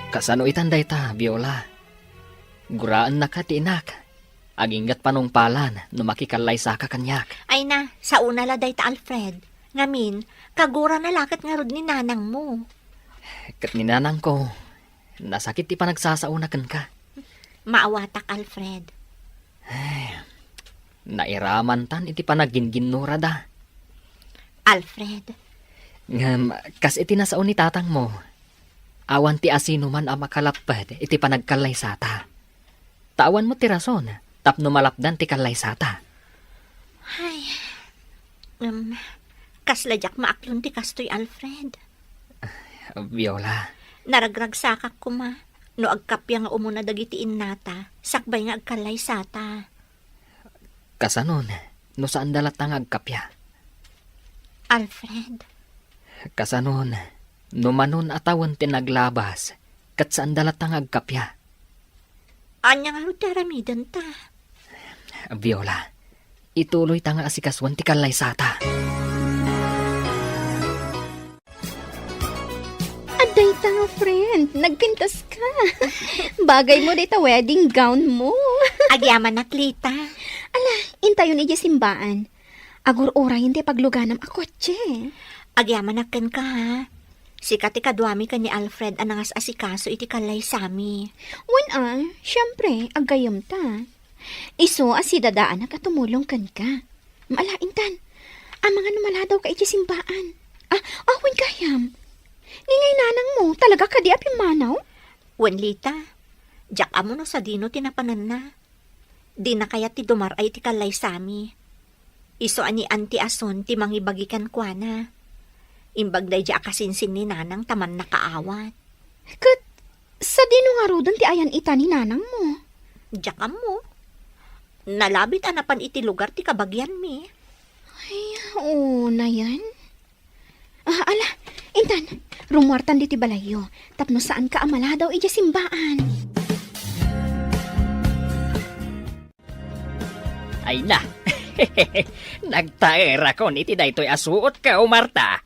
Kasano itan dayta, Viola? Guraennaka ti inak. Aginggat panungpalan no makikallaysaka kaniak. Ay na, saona la dayta, Alfred. Ngamin, kagurana la ket ngarud ni nanangmo. Ket ni nanangko, nasakit ti panagsasaona kenka. Maawatak, Alfred. Ay, nairamantan iti panagginginnurada. Alfred. Ngem, kas iti nasao ni tatangmo, awan ti asinoman a makalapped iti panagkallaysata. Ta awan met ti rason tapno malapdan ti kallaysata. Ay, em, kasla diak maaklon ti kastoy, Alfred. Viola. Naragragsakak koma no agkappia nga umuna dagiti innata sakbay nga agkallaysata. Kasanon, no saanda latta nga agkappia? Alfred. Kasanon, no manon a tawen ti naglabas, ket saanda latta nga agkappia? Ania ngarud ti aramidenta? Viola, ituloyta nga asikasuan ti kallaysata. Adda ita nga friend, nagpintas ka. Bagay mo dita wedding gown mo. Agyamanak, Lita. Ala, intayon idiay simbaan. Agur-urayen ti pagluganam a kotse. Agyamanak kenka, ha? Sika ti kaduami ken ni Alfred a nangas-asikaso iti kallaysami. Wen a, siempre, aggayemta. Isu a sidadaanak a tumulong kenka. Maala intan. Amangan no maladaw ka iti simbaan. Ah, ah, wen gayam. Ni ngay nanang mo, talaga kadi a pimmanaw? Wen, Lita, diak ammo no sadino ti napananna. Dina kayat ti dumar-ay iti kallaysami. Isu a ni Auntie Ason ti mangibagi kenkuana. Imbag daydi a kasinsin ni nanang ta mannakaawat. Ket sadino ngaruden ti ayan ita ni nanang mo? Diak ammo. Nalabit a napan iti lugar ti kabagianmi. Ay, oo, nayan. Ah, ala, intan, rumuartan diti balayyo, tapno saanka a maladaw idiay simbaan. Ay na, nagtaerakon iti daytoy a suotko, Marta.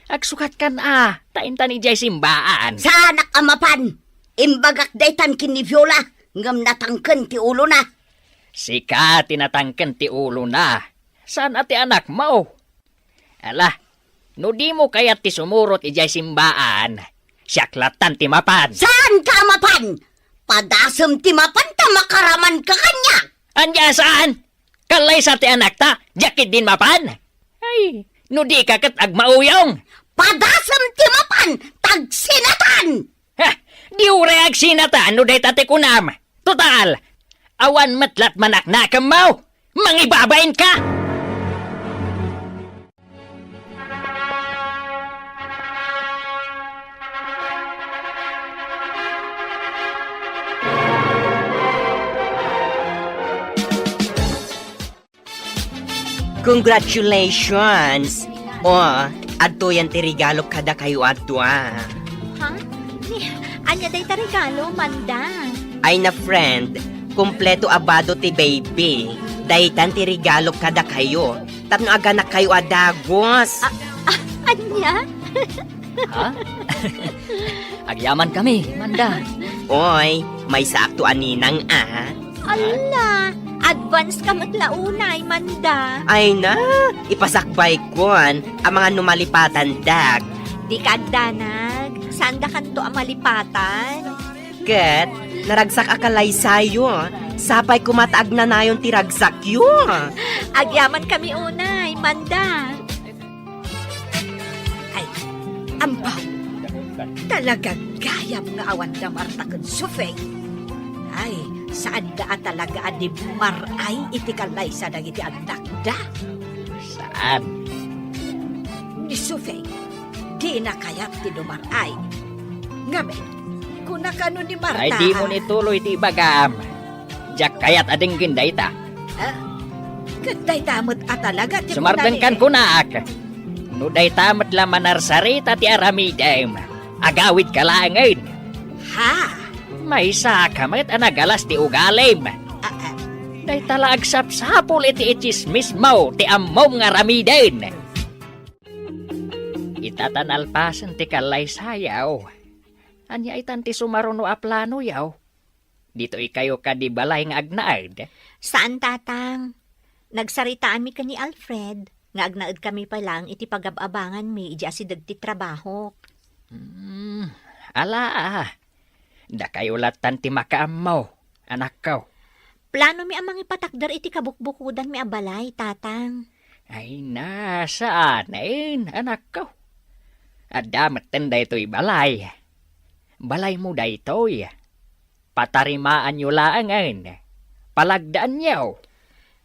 Agsukatkan a, ta intan idiay simbaan. Saanak a mapan! Imbagak daytan ken ni Viola, ngem natangken ti ulona. Sika ti natangken ti ulona. Saan a ti anakmo? Ala, no dimo kayat ti sumurot idiay simbaan, siak lattan ti mapan. Saanka a mapan? Padasem ti mapan ta makaramanka kaniak. Ania saan? Kallaysa ti anakta, diak ketdin mapan? Ay, no dika ket agmauyong. Padasem ti mapan, ta agsinatan! Ha, di uray agsinatan no dayta ti kunam. Total, awan met lattan manaknakemmo. Mangibabainka! Congratulations! O, adtoyan ti regalok kadakayo a dua. Ha? Ni, ania dayta regalo, Manda? Ay na, friend, kompleto a bado ti baby. Daytan ti regalok kadakayo. Tapno aganakkayo a dagus. A-, a-, ania? Ha? Agyamankami, Manda. Oy, Maysaakto a ninang a. Ala, advance ka met la unay, Manda. Ay na, ipasakbaykon, amangan no malipatandak. Dika agdanag, saandakanto a malipatan. Ket, naragsak a kalaysayo, sapay koma ta agnanayon ti ragsakyo. Agyamankami unay, Manda. Ay, ambaw. Talaga gayam nga awan da Marta ken Sufeng. Ay, saanda a talaga a di mar-ay iti kalaysa dagiti annakda. Saan? Ni Sufeng, dina kayat ti dumar-ay. Ngamin, kuna kano ni Marta. Ay, dimo a ni tuloy ti ibagam. Diak kayat a denggen dayta. Ah, ket dayta met a talaga ti Sumardengkan kunaak. No dayta met la manarsarita ti aramidem, agawidka laengen. Ha? Maysaak met a nagalas ti ugalim. Ah, ah. Dayta la agsapsapul iti itsismismo ti ammom nga aramiden. Ita ta nalpasen ti kallaysayo. Ania itan ti sumaruno a planoyo? Ditoykayo kadi balay nga agnaed? Saan, Tatang. Nagsaritaanmi ken ni Alfred nga agnaedkami pay laeng iti pagab-abanganmi idiay asideg ti trabahok. Hmm, ala, dakayo lattan ti makaammo, anakko. Planomi a mangipatakder iti kabukbukodanmi a balay, Tatang. Ay na, saanen, anakko. Adda metten daytoy balay. Balaymo daytoy. Patarimaanyo laengen. Palagdaanyo.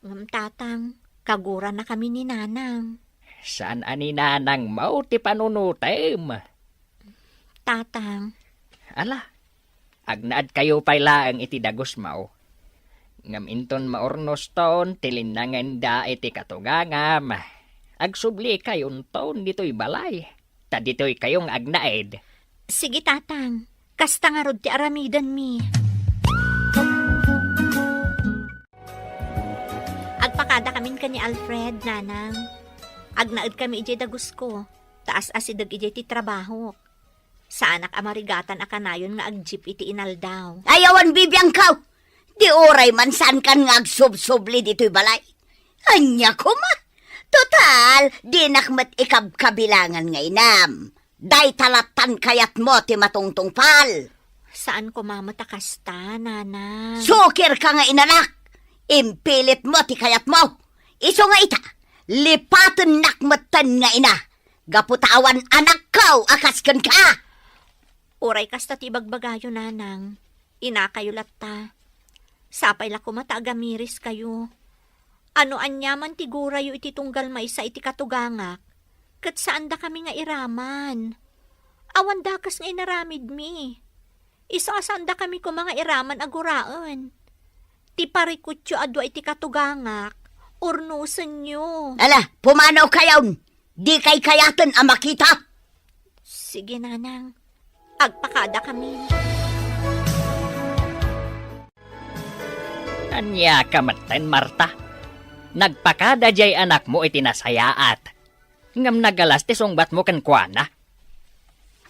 Ngem, Tatang, kaguranakami ni Nanang. Saan a ni Nanangmo ti panunotem? Tatang. Ala, agnaedkayo pay laeng iti dagusmo. Ngem inton maurnoston ti linnangenda iti katugangam, agsublikayon ditoy balay. Ta ditoykayo nga agnaed. Sige, Tatang. Kasta ngarud ti aramidenmi. Agpakadakamin ken ni Alfred, Nanang. Agnaedkami idiay dagusko, ta as-asideg idiay ti trabahok. Saanak a marigatan a kanayon nga agjeep iti inaldaw. Ay, awan bibiangko! Di uray man saankan nga agsubsubli ditoy balay. Ania koma? Total, dinak met ikabkabilangan nga inam. Dayta lattan kayatmo ti matungtungpal. Saan koma met a kasta, Nanang. Sukirka nga inanak! Impilitmo ti kayatmo! Isu nga ita, lipatennak metten nga ina, gapu ta awan anakko a kas kenka! Uray kasta ti ibagbagayo, Nanang, inakayo latta. Sapay la koma ta agamiris kayo. Ano aniaman ti gurayo iti tunggal maysa iti katugangak, ket saandakami nga iraman. Awan dakes nga inaramidmi. Isu a saandakami koma nga iraman a guraen. Ti parikutyo a dua iti katugangak, urnosenyo. Ala, pumanawkayon! Dikay kayaten a makita! Sige, Nanang. Agpakadakami. Ania ka metten, Marta? Nagpakada diay anakmo iti nasayaat. Ngem nagalas ti sungbatmo kenkuana.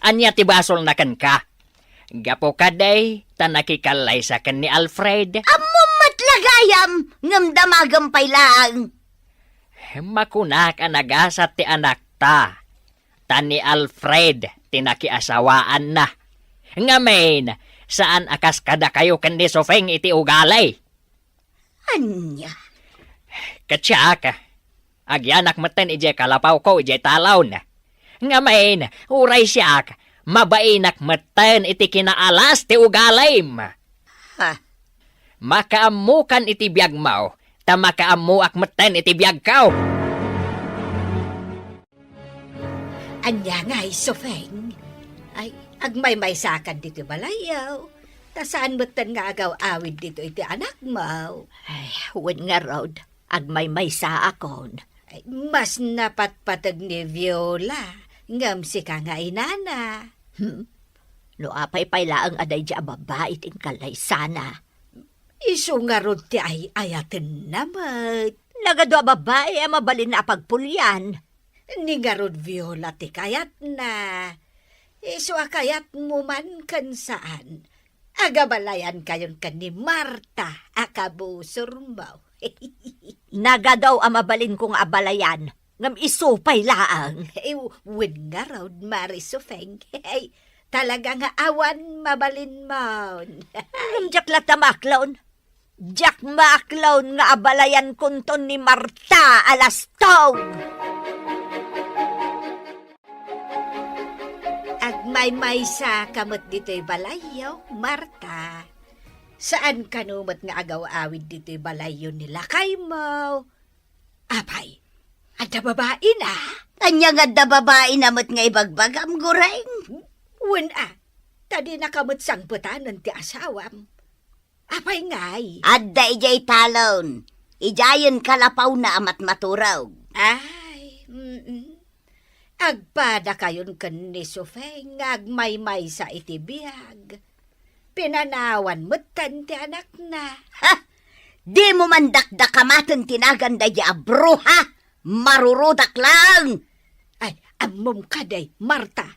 Ania ti basolna kenka? Gapu kadi ta nakikallaysa ken ni Alfred? Ammom met la gayam, ngem damagem pay laeng. Makunak a nagasat ti anakta, ta ni Alfred ti nakiasawaanna. Ngamin, saan a kas kadakayo ken ni Sufeng iti ugali. Ania? Ket siak, agyanak metten idiay kalapawko idiay talon. Ngamin, uray siak, mabainak metten iti kinaalas ti ugalim. Ha? Makaammokan iti biagmo, ta makaammoak metten iti biagko. Ania ngay, Sufeng? Ay, agmaymaysakan ditoy balayyo. Ta saan metten nga agaw-awid ditoy ti anakmo. Ay, wen ngarud, agmaymaysaakon. Ay, mas napatpateg ni Viola, ngem sika nga inana. Hmm? No apay pay laeng a daydi a babai ti inkallaysana. Isu ngarud ti ay-ayatenna met. Nagadu a babai a mabalinna a pagpulian. Ni ngarud Viola ti kayatna. Isu a kayatmo man ken saan, Agabalayankayon ken ni Marta a kabusormo. Nagadu a mabalinko nga abalayan, ngem isu pay laeng. Eh, wen ngarud, Mari Sufeng. Talaga nga awan mabalinmon. Ngem diak latta maaklon. Diak maaklon nga abalayankonton ni Marta a lastog. Agmaymaysaka met ditoy balayyo, Marta. Saan kano met nga agaw-awid ditoy balayyo ni lakaymo? Apay, adda babaina? Ania nga adda babaina met nga ibagbagam, Goreng? Wen a, ta dinaka met sangpetanen ti asawam. Apay ngay? Adda idiay talon. Idiayen kalapawna a matmaturog. Ay, mm. Agpadakayon ken ni Sufeng nga agmaymaysa iti biag. Pinanawan metten ti anakna. Ha! Dimo man dakdakamaten ti nagan daydi a bruha? Marurudak laeng! Ay, ammom kadi, Marta.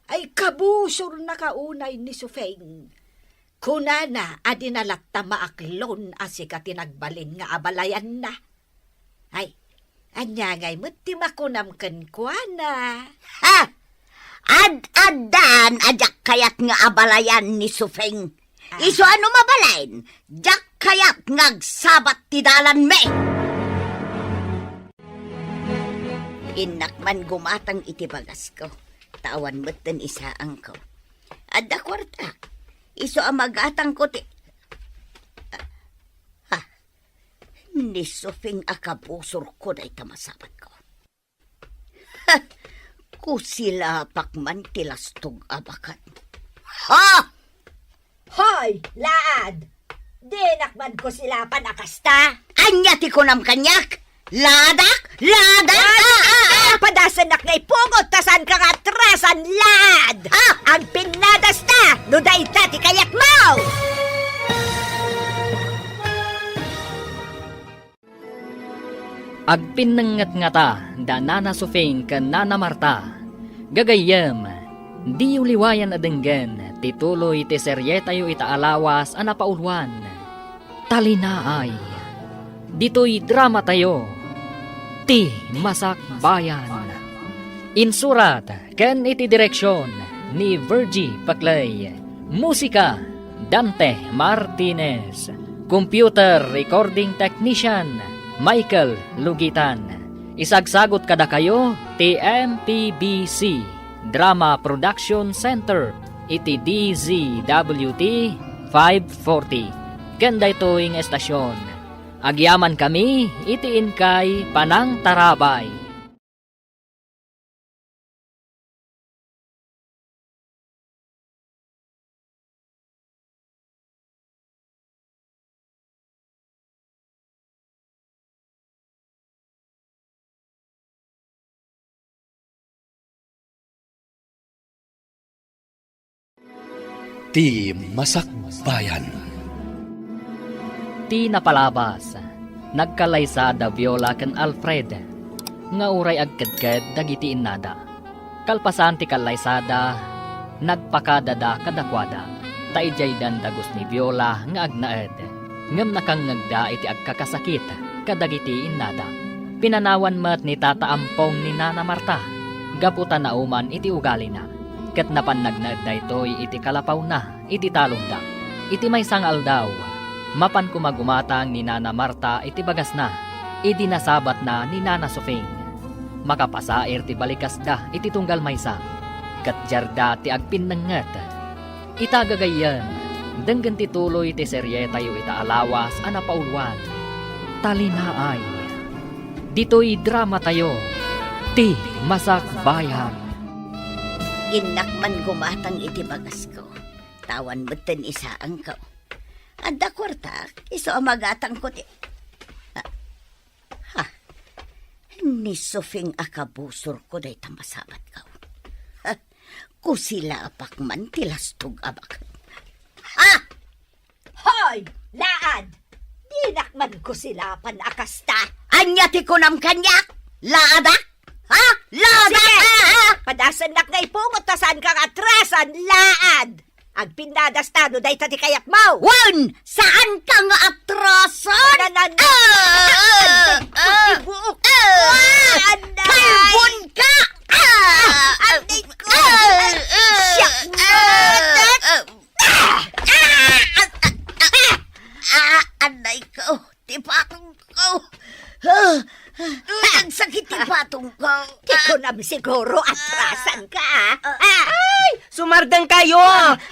Ay, kabusornaka unay ni Sufeng. Kunana a dina latta maaklon a sika ti nagbalin nga abalayanna. Ay, ania ngay met ti makunam kenkuana? Ha! Ad-addan a diak kayat nga abalayan ni Sufeng. Ah. Isu a no mabalin, diak kayat nga agsabat ti dalanmi. Innak man gumatang iti bagasko, ta awan metten isaangko. Adda kuarta. Isu a magatangko ti, ha, ni Sufeng a kabusorko dayta masabatko. Ha! Kusilapak man ti lastog a baket. Ha! Hoy, laad! Dinak man kusilapan a kasta! Ania ti kunam kaniak? Laadak? Laadak? Ah, ah, ah, ah! Padasennak nga ipugot ta saanka nga atrasan, laad! Ah! Agpinnadasta no dayta ti kayatmo! Agpinnengnget ngata da Nana Sufeng ken Nana Marta. Gagayyem, diyo liwayan a denggen ti tuloy ti serietayo ita a lawas a napauluan, Talinaay. Ditoy dramatayo, Ti Masakbayan. Insurat ken iti direksion ni Virgie Paclay. Musika, Dante Martinez. Computer recording technician, Michael Lugitan. Isagsagut kadakayo ti M P B C Drama Production Center iti D Z W T five forty. Ken daytoy nga estasion, agyamankami iti inkay panangtarabay. Ti Masakbayan. Ti napalabas, nagkallaysaad da Viola ken Alfred, nga uray agkedked dagiti innada. Kalpasan ti kallaysaada, nagpakadada kadakuada, ta idiaydan dagus ni Viola nga agnaed. Ngem nakangngegda iti agkakasakit kadagiti innada. Pinanawan met ni Tata Ampong ni Nana Marta gapu ta nauman iti ugalina, ket napan nagnaed daytoy iti kalapawna iti talonda. Iti maysa nga aldaw, mapan koma gumatang ni Nana Marta iti bagasna idi nasabatna ni Nana Sufing. Makapasair ti balikasda iti tunggal maysa, ket diarda ti agpinnengnget. Ita gagayyem, denggen ti tuloy ti serietayo ita a lawas a napauluan, Talinaay. Ditoy dramatayo, Ti Masakbayan. Innak man gumatang iti bagasko, ta awan metten isaangko. Adda kuartak, isu a magatangko ti, ah, ha, ni Sufing a kabusorko dayta masabatko. Ha, kusilapak man ti lastog a baket. Ha! Hoy, laad! Dinak man kusilapan a kasta. Ania ti kunam kaniak? Laadak? Ha? Laadak? Sige! Ah, ah! Padasennak nga ipungot ta saanka nga atrasan, laad! Agpinnadas tano dayta ti kayatmo. Wen, saanka nga atrasan? Nanan- Ah! Ah! Ah! Ti buok. Ah! Ah! Anday! Kalbon ka! Ah! Anday ko! Ah! Ah! Siak Ah! natin! Ah! Ah! Ah! Ah! Ah! Anday ko! Ti patong ko! Ah! Ay, agsakit ti patong ko! Ti kunam siguro, atrasan ka, ah. Ah! Ay! Sumardeng kayo!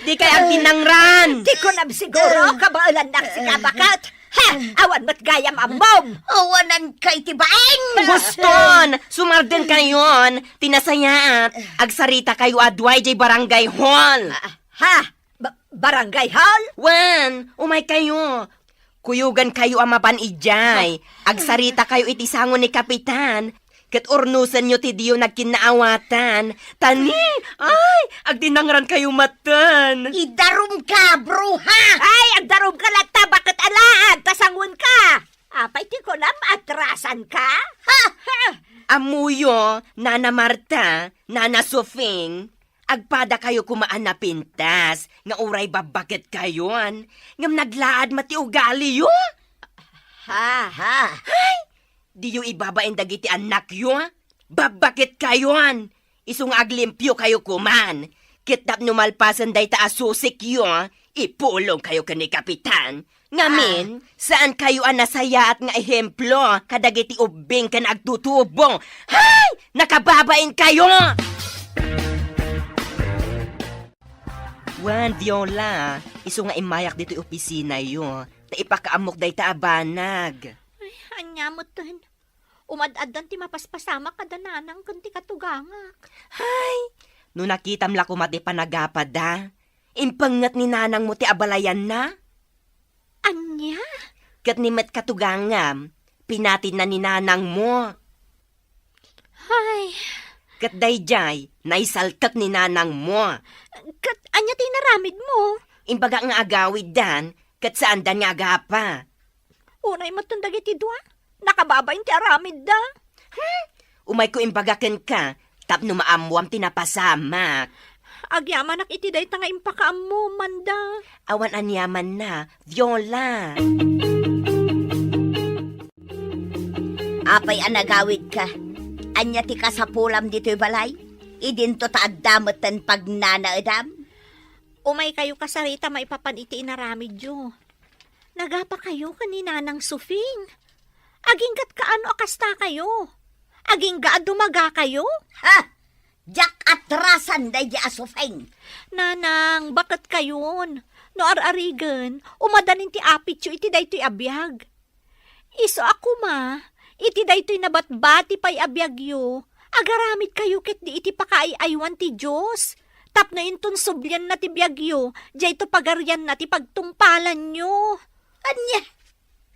Di kay agtinangran! Ti kunam siguro, kabaelannak sika baket! Ha! Awan met gayam ammom! Awanan kay ti baeng! Boston! Sumardeng kayon! Ti nasayaat, agsarita kayo a dua idiay barangay hall! Ah, ha? Ba-, barangay hall? Wen, umay kayo. Kuyogan kayo a mapan idiay. Agsarita kayo iti sango ni Kapitan. Ket urnosenyo ti diyo nagkinnaawatan. Ta ni, ay, agtinangran kayo maten. Idarum ka, bruha! Ay, agdarum ka latta, baket alaad, ta sangoen ka. Apay ti kunam, atrasan ka? Ha? Ha? Ammoyo, Nana Marta, Nana Sofing, agpada kayo koma a napintas nga uray babbaket kayon, ngem naglaad met ti ugaliyo. Ha, ha. Ay! Diyo ibabain dagiti annakyo? Babbaket kayon! Isu nga aglimpio kayo koman. Ket tapno malpasen dayta a susikyo, ipulong kayo ken ni Kapitan. Ngamin, Ah. saan kayo a nasayaat nga ehemplo kadagiti ubbing ken agtutubo. Hay! Nakababain kayo! Wen, Viola, isu nga immayak ditoy opisinayo, ta ipakaammok dayta a banag. Ay, ania metten? Umad-addan ti mapaspasamak kada nanang ken ti katugangak. Hay! No nakitam la koma ti panagapada, impengnget ni nanangmo ti abalayanna. Ania? Ket ni met katugangam, pinatinna ni nanangmo. Hay. Ket daydiay, naisaltek ni nanangmo. Ket ania ti inaramidmo? Imbagak nga agawiddan, ket saandan nga agapa. Unay metten dagiti dua. Nakababain ti aramidda. Hmm? Umayko imbaga kenka, tapno maammoam ti napasamak. Agyamanak iti dayta nga impakaammo, Manda. Awan aniamanna, Viola. Apay a nagawidka? Ania ti kasapulam ditoy balay? Idinto ta adda metten pagnanaedam? Umay kayo kasarita maipapan iti inaramidyo. Nagapa kayo ken ni Nanang Sufing? Agingga't kaano a kasta kayo? Agingga a dumaga kayo? Ha! Diak atrasan daydi a Sufing. Nanang, baket kayon. No ar-arigen, umadanin ti apityo iti daytoy a biag. Isu a koma, iti daytoy nabatbati pay a biagyo, agaramidkayo ketdi iti pakaay-aywan ti Dios, tapno inton sublianna ti biagyo, dayto pagarianna ti pagtungpalanyo. Ania?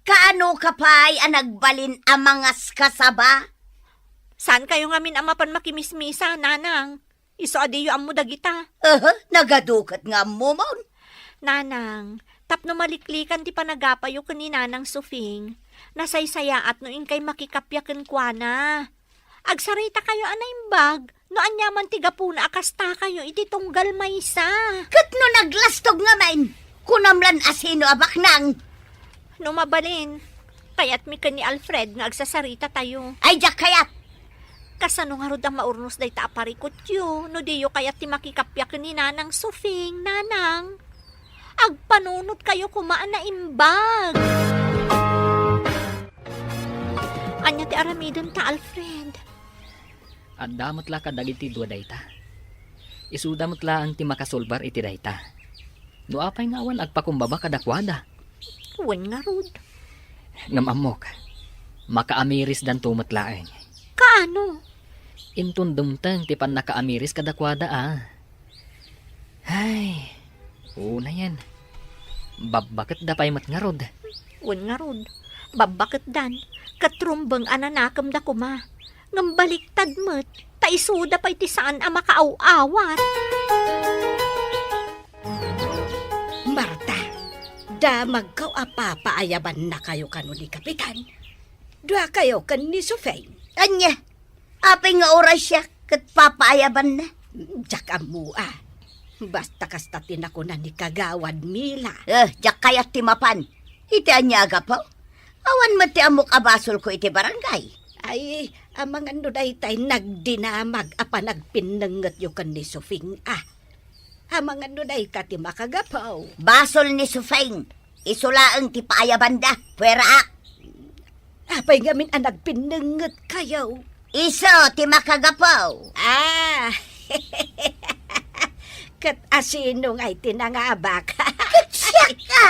Kaano ka pay a nagbalin a mangaskasaba? Saan kayo ngamin a mapan makimismisa, Nanang? Isu a diyo ammo dagita. Aha, nagadu ket nga ammomon. Nanang, tapno maliklikan ti panagapayo ken ni Nanang Sufing, nasaysayaat no inkay makikappia kenkuana. Agsarita kayo a naimbag, no aniaman ti gapuna a kasta kayo iti tunggal maysa. Ket no naglastog ngamin, kunam lan a sino a baknang. No mabalin, kayatmi ken ni Alfred nga agsasarita tayo. Ay, diak kayat! Kasano ngarud a maurnos dayta a parikutyo no diyo kayat ti makikappia ken ni Nanang Sufing, Nanang? Agpanunot kayo koma a naimbag. Ania ti aramidenta, Alfred? Adda met la kadagiti dua dayta. Isuda met laeng ti makasolbar iti dayta. No apay nga awan agpakumbaba kadakuada? Wen ngarud. Ngem ammok, makaamirisdanto met laeng. Kaano? Inton dumteng ti pannakaamiris kadakuada a. Ay, unayen. Babbaketda pay met ngarud. Wen ngarud, babbaketdan, ket rumbeng a nanakemda koma. Ngem baliktad met, ta isuda pay ti saan a makaaw-awat. Marta, damagko a papaayabannakayo kano ni Kapitan. Duakayo ken ni Sufeng. Ania? Apay nga uray siak ket papaayabanna? Diak ammo a. Basta kasta ti nakuna ni Kagawad Mila. Eh, diak kayat ti mapan. Iti ania a gapu? Awan met ti ammok a basolko iti barangay. Ay, amangan no daytay nagdinamag a panagpinnengetyo ken ni Sufing, a. Amangan no dayta ti makagapu. Basol ni Sufing. Isu laeng ti paayabanda. Pueraak. Apay ngamin a nagpinnengetkayo? Isu ti makagapu. Ah. Ket asino ngay ti nangabak? Ket siak a!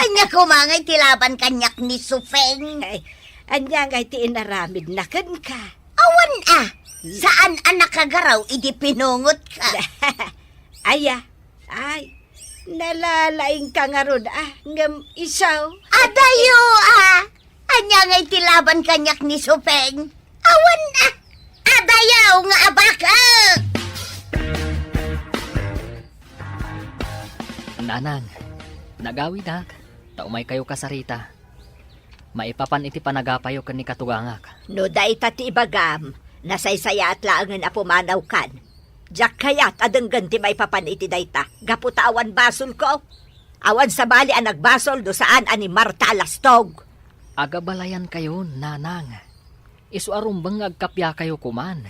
Ania koma ngay ti laban kaniak ni Sufing? Ay, ania ngay ti inaramidna kenka? Awan a! Saan a nakagaraw idi pinungotka? Aya, ay, nalalaingka ngarud a, ngem isu. Adayo a! Ania ngay ti laban kaniak ni Sufing? Awan a! Adayo nga abak a! Nanang, nagawidak, ta umaykayo kasarita. Maipapan iti panagapayo ken ni katugangak. No dayta ti ibagam, nasaysayaat laengen a pumanawkan. Diak kayat a denggen ti maipapan iti dayta, gapu ta awan basolko. Awan sabali a nagbasol no saan a ni Marta a lastog. Agabalayankayon, nanang. Isu a rumbeng nga agkapiakayo koman.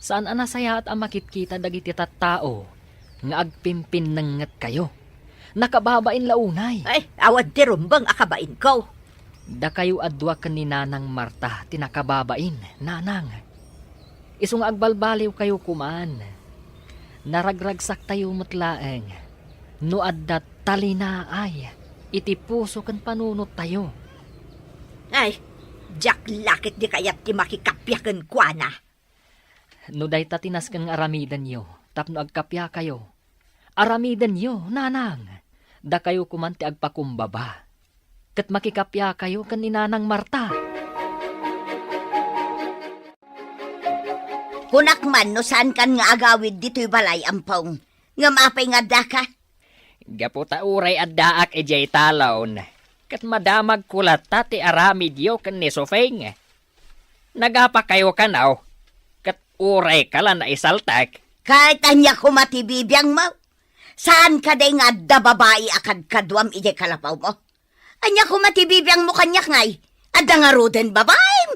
Saan a nasayaat a makitkita dagiti tattao nga agpimpinnengetkayo. Nakababain la unay. Ay, awan ti rumbeng a kabainko. Dakayo a dua ken ni Nanang Marta ti nakababain, nanang. Isu nga agbalbaliwkayo koman. Naragragsaktayo met laeng no adda talinaay iti puso ken panunottayo. Ay, diak la ketdi kayat ti makikapia kenkuana. No dayta ti nasken nga aramidenyo tapno agkapiakayo, aramidenyo, nanang. Dakayo koman ti agpakumbaba. Ket makikapiakayo ken ni Nanang Marta. Kunak man no saankan nga agawid ditoy balay, Ampong. Ngem apay nga addaka? Gapu ta uray addaak idiay talon, ket madamagko latta ti aramidyo ken ni Sufing. Nagapakayo kano, ket urayka la naisaltek. Ket ania koma ti bibiangmo? Saan kadi nga adda babai a kadkaduam idiay kalapawmo? Ania koma ti bibiangmo kaniak ngay? Adda ngaruden babaim?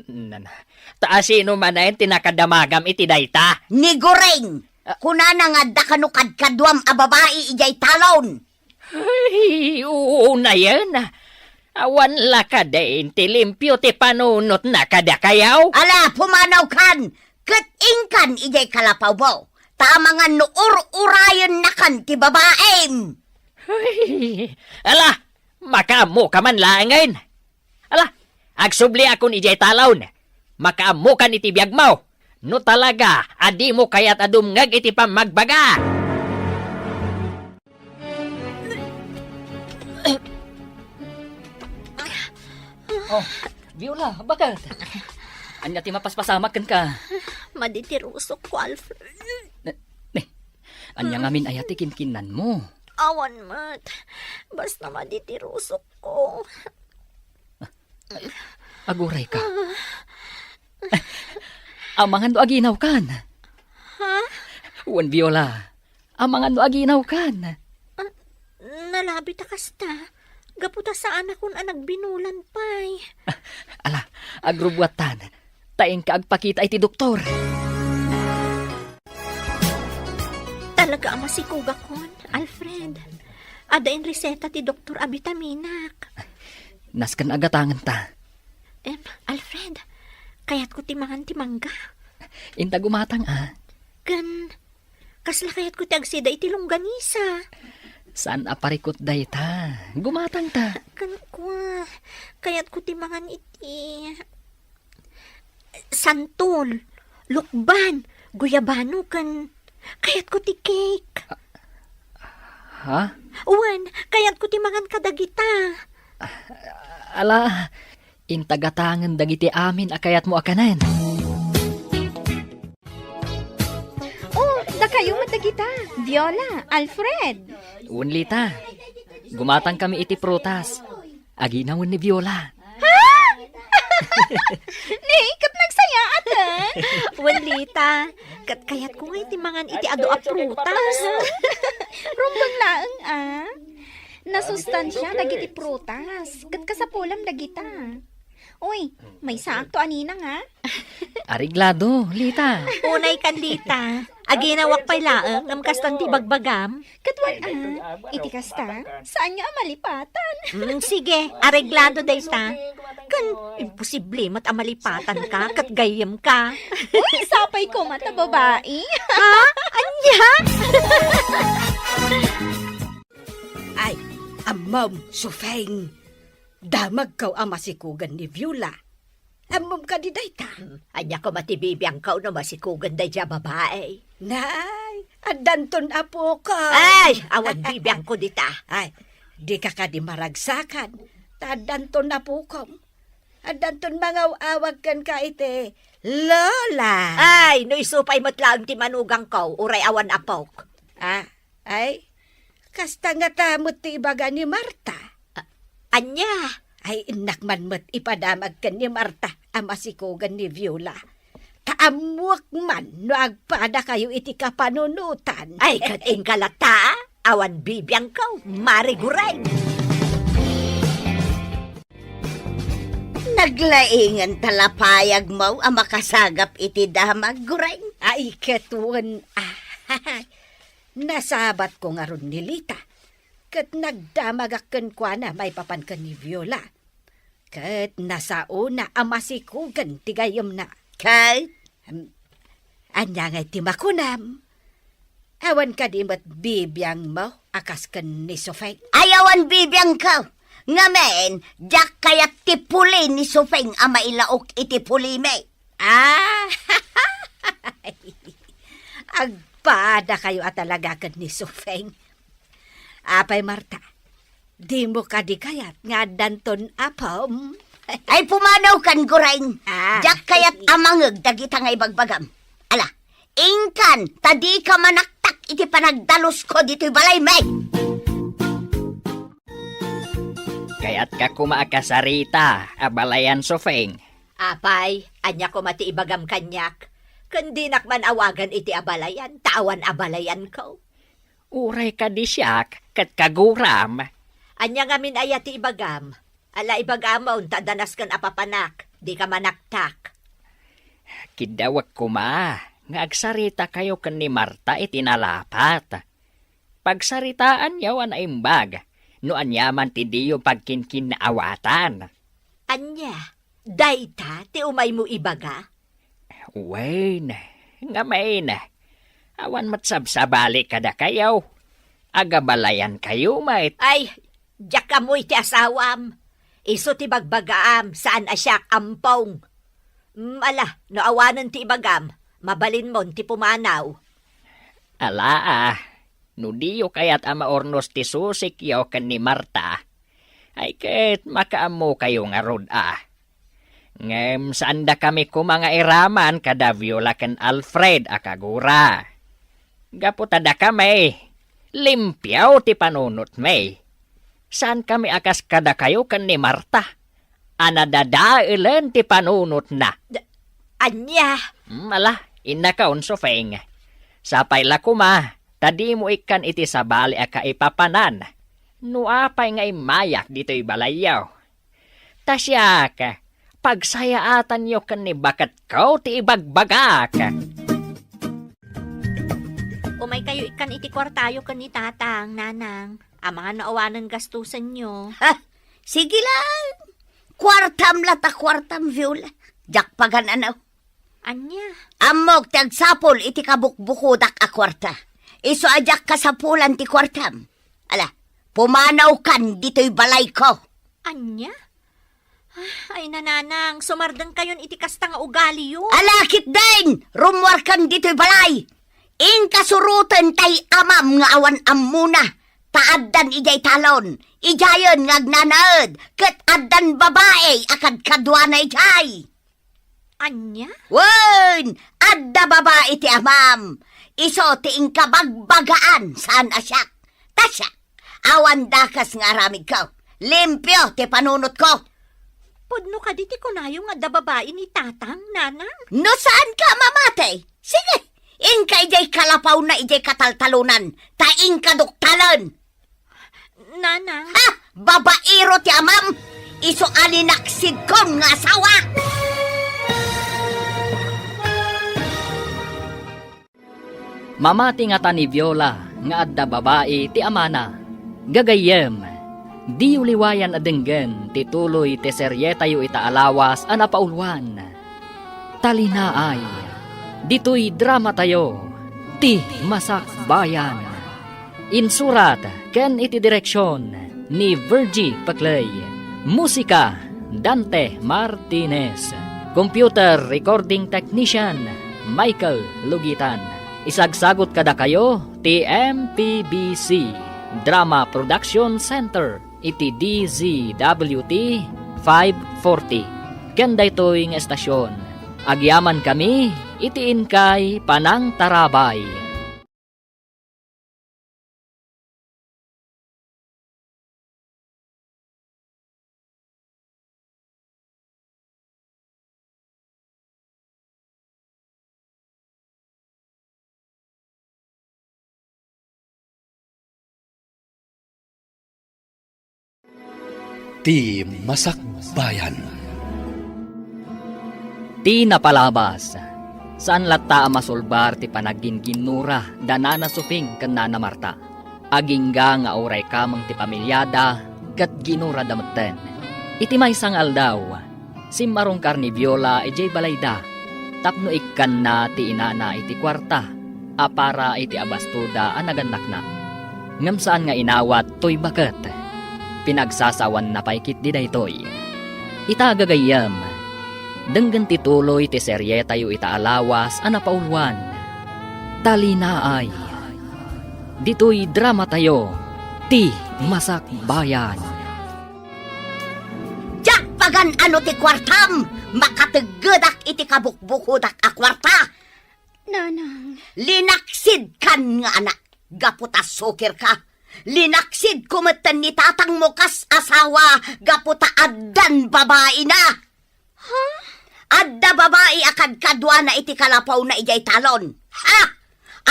Nana, ta asino manen ti nakadamagam iti dayta? Ni Goring! Ah. Kunana nga adda kano kadkaduam a babai idiay talon. Ay, unayen. Awan la kadin ti limpio ti panunotna kadakayo? Ala, pumanawkan! Ket inkan idiay kalapawmo. Ta amangan no ur-urayennakan ti babaim. Ay, ala, makaammoka man laengen. Ala, agsubliakon idiay talon. Makaammokan iti biagmo. No talaga a dimo kayat a dumngeg iti pammagbaga. Oh, Viola, baket? Ania ti mapaspasamak kenka? Madi ti rusokko, Alfred. Ne, ne, ania ngamin aya ti kinkinnanmo? Awan met. Basta madi ti rusokko. Agurayka. Amangan no aginawkan. Ha? Wen, Viola. Amangan no aginawkan. Ah, nalabi ta kasta. Gapu ta saanakon a nagbinulan pay. Ala, agrubuattan. Ta inka agpakita iti doktor. Talaga a masikogakon, Alfred. Adda inreseta ti doktor a bitaminak. Nasken a gatangenta. Em, Alfred, kayatko ti mangan ti mangga. Inta gumatang a. Ken, kasla kayatko ti agsida iti longganisa. Saan a parikut dayta. Gumatangta. Ken kua, kayatko ti mangan iti santol, lukban, guyabano, ken kayatko ti cake. Ha? Wen, kayatko ti mangan kadagita. Ala, inta gatangen dagiti amin a kayatmo a kanen. Oh, dakayo met dagita. Viola, Alfred. Wen, Lita. Gumatangkami iti prutas. Aginawen ni Viola. Ha? Ni, ket nagsayaat, eh. Wen, Lita, ket kayatko nga iti mangan iti adu a prutas. Rumbeng laeng, a. Nasustansia dagiti prutas, ket kasapulam dagita. Uy, maysaakto a ninang, a. Areglado, Lita. Unay kan, Lita. Aginawak pay laeng, ngem kastan ti bagbagam. Ket wen, a, iti kasta, saanyo a malipatan. Mm, sige, areglado dayta. Ken imposible met a malipatanka ket gayyemka. Uy, sapay koma ta babai. Ha? Ania? Ay, ammom, Sufeng. Damagko a masikugen ni Viola. Ammom kadi dayta? Hmm, ania koma ti bibiangko no masikugen daydiay a babai? Nay, addanton apokon. Ay, awan bibiangko dita. Ay, dika kadi maragsakan. Ta addanton apokom. Addanton mangaw-awag kenka iti Lola. Ay, no isu pay met laeng ti manugangko, uray awan apok. Ah, ay, kasta ngata met ti ibaga ni Marta. A-, ania? Ay, innak man met ipadamag ken ni Marta a masikugen ni Viola. Ta ammoak man no agpadakayo iti kapanunotan. Ay, ket inka latta, awan bibiangko, Mari Gureng. Naglaingen ta la payagmo a makasagap iti damag, Gureng. Ay, ket wen, ah, nasabatko ngarud ni Lita. Ket nagdamagak kenkuana maipapan ken ni Viola. Ket nasaona a masikugen ti gayyemna. Ket? Em, ania ngay ti makunam? Awan kadi met bibiangmo a kas ken ni Sufeng? Ay, awan bibiangko. Ngamin, diak kayat ti puli ni Sufeng a mailaok iti pulimi. Ah! Agpadakayo a talaga ken ni Sufeng. Apay, Marta, dimo kadi kayat nga addanton apom? Ay, pumanaw kan, Gureng. Ah. Diak kayat a mangngeg dagita nga ibagbagam. Ala, inkan, ta dika manaktak iti panagdalusko ditoy balaymi. Kayatka koma a kasarita a balayan, Sufeng. Apay, ania koma ti ibagam kaniak? Ken dinak man awagan iti abalayan, ta awan abalayanko. Uray kadi siak ket kaguram. Ania ngamin aya ti ibagam? Ala, ibagamon ta adda nasken a papanak, dika manaktak. Kiddawek koma nga agsaritakayo ken ni Marta iti nalapat. Pagsaritaanyo a naimbag no aniaman ti diyo pagkinkinnaawatan. Ania, dayta ti umaymo ibaga? Wen, ngamin, awan met sabsabali kadakayo. Agabalayankayo met. Ay, diak ammo iti asawam. Isu ti bagbagaam, saan a siak, ampong. Mm, ala, no awanen ti ibagam, mabalinmon ti pumanaw. Ala, a, no diyo kayat a maurnos ti susikyo ken ni Marta, ay ket makaammokayo ngarud a. Ngem saandakami koma nga iraman kada Viola ken Alfred a kagura. Gapu ta dakami, limpio ti panunotmi. Saankami a kas kadakayo ken ni Marta a nadadaelen ti panunotna. Da-, ania? Hmm, ala, innakon, Sufeng. Sapay la koma, ta dimo ikkan iti sabali a kaipapanan. No apay nga immayak ditoy balayyo. Ta siak, pagsayaatanyo ken ni baketko ti ibagbagak. Umaykayo ikkan iti kuartayo ken ni Tatang, Nanang. Amangan no awanen gastusenyo. Ha? Sige lang. Kuartam la ta kuartam, Viola. Diak pagan-ano. Ania? Ammok ti agsapul iti kabukbukodak a kuarta. Isu a diak kasapulan ti kuartam. Ala, pumanawkan ditoy balayko. Ania? Ah, ay, nanang, sumardengkayon iti kasta nga ugaliyo. Ala, ketdin! Rummuarkan ditoy balay! Inka suroten tay amam nga awan ammona, ta addan idiay talon, idiayen nga agnanaed, ket addan babai a kadkaduana idiay. Ania? Wen, adda babai ti amam. Isu ti inka bagbagaan, saan a siak. Ta siak, awan dakes nga aramidko. Limpio ti panunotko. Pudno kadi ti kunayo nga adda babai ni Tatang, Nanang? No saanka a mamati, sige, inka idiay kalapawna idiay kataltalonan, ta inka duktalen. Nanang. Ha? Babaero ti amam? Isu a linaksidkon nga asawa! Mamati ngata ni Viola nga adda babai ti amana. Gagayyem, diyo liwayan a denggen ti tuloy ti serietayo ita a lawas a napauluan. Talinaay, ditoy dramatayo, Ti Masakbayan. Insurat ken iti direksion ni Virgie Pecley. Musika, Dante Martinez. Computer recording technician, Michael Lugitan. Isagsagut kadakayo ti M P B C Drama Production Center iti D Z W T five forty. Ken daytoy nga estasion, agyamankami iti inkay panangtarabay. Ti Masakbayan. Ti napalabas, saan latta a masulbar ti panagginginnura da Nana Sofing ken Nana Marta. Agingga nga uray kameng ti pamiliada ket ginurada metten. Iti maysa nga aldaw, simmarungkar ni Viola idiay balayda tapno ikkanna ti inana iti kuarta a para iti abastoda a nagannakna. Ngem saan nga inawat toy baket. Pinagsasawanna pay ketdi daytoy. Ita gagayyem, denggen ti tuloy ti serietayo ita a lawas a napauluan. Talinaay. Ditoy dramatayo, Ti Masakbayan. Diak pagan-ano ti kuartam, makateggedak iti kabukbukodak a kuarta. Nanang. Linaksidkan nga anak, gapu ta sukirka. Linaksidko metten ni tatangmo kas asawa, gapu ta addan babaina. Ha? Adda babai a kadkaduana iti kalapawna idiay talon. Ha?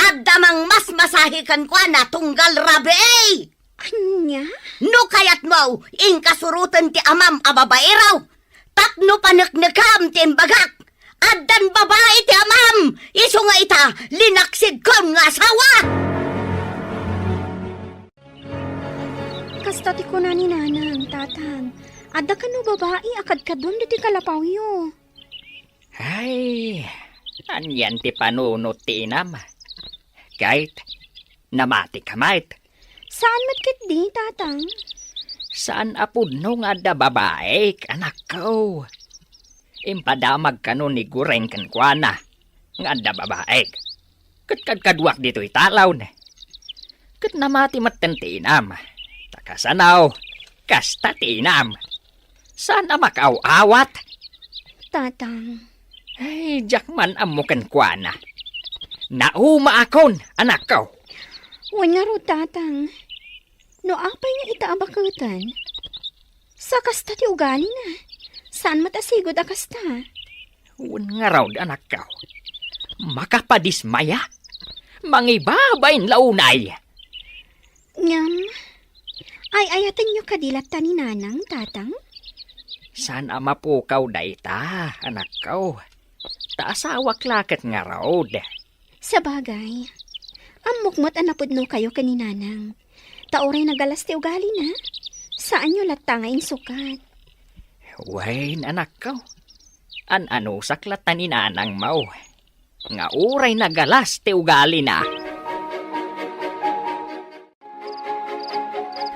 Adda mangmasmasahe kenkuana tunggal rabii! Ania? No kayatmo, inka suroten ti amam a babaero. Tapno paneknekam ti imbagak. Addan babai ti amam, isu nga ita, linaksidkon nga asawa! Kasta ti kuna ni Nanang, Tatang, adda kano babai a kadkaduam ditoy kalapawyo? Ay, anian ti panunot ti inam? Ket, namatika met? Saan met ketdi, Tatang. Saan a pudno nga adda babaik, anakko. Impadamag kano ni Gureng kenkuana nga adda babaik. Ket kadkaduak ditoy talon. Ket namati metten ti inam. Ta kasano, kasta ti inam. Saan a makaaw-awat? Tatang. Ay, diak man ammo kenkuana. Naumaakon, anakko. Wen ngarud, Tatang. No apay nga ita a baketen? Sa kasta ti ugalina. Saan met a sigud a kasta? Wen ngarud, anakko. Makapadismaya. Mangibabain la unay. Ngem, ay-ayatenyo kadi latta ni Nanang, Tatang? Saan a mapukaw dayta, anakko. Ta asawak la ket ngarud. Sabagay, ammok met a napudnokayo ken ni Nanang. Ta uray nagalas ti ugalina, saanyo latta nga insukat. Wen, anakko. An-anusak latta ni Nanangmo nga uray nagalas ti ugalina.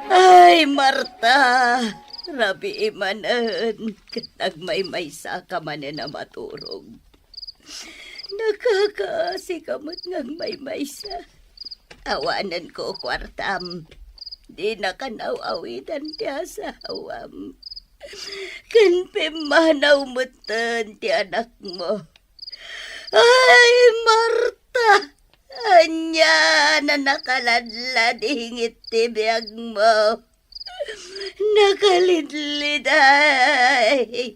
Ay, Marta, rabii manen, ket nagmaymaysaka manen a maturog. Nakakaasika met nga agmaymaysa. Awanenko kuartam. Dinaka naaw-awitan ti asawam. Ken pimmanaw metten ti anakmo. Ay, Marta! Ania a nakaladladingit ti biagmo? Nakalidliday.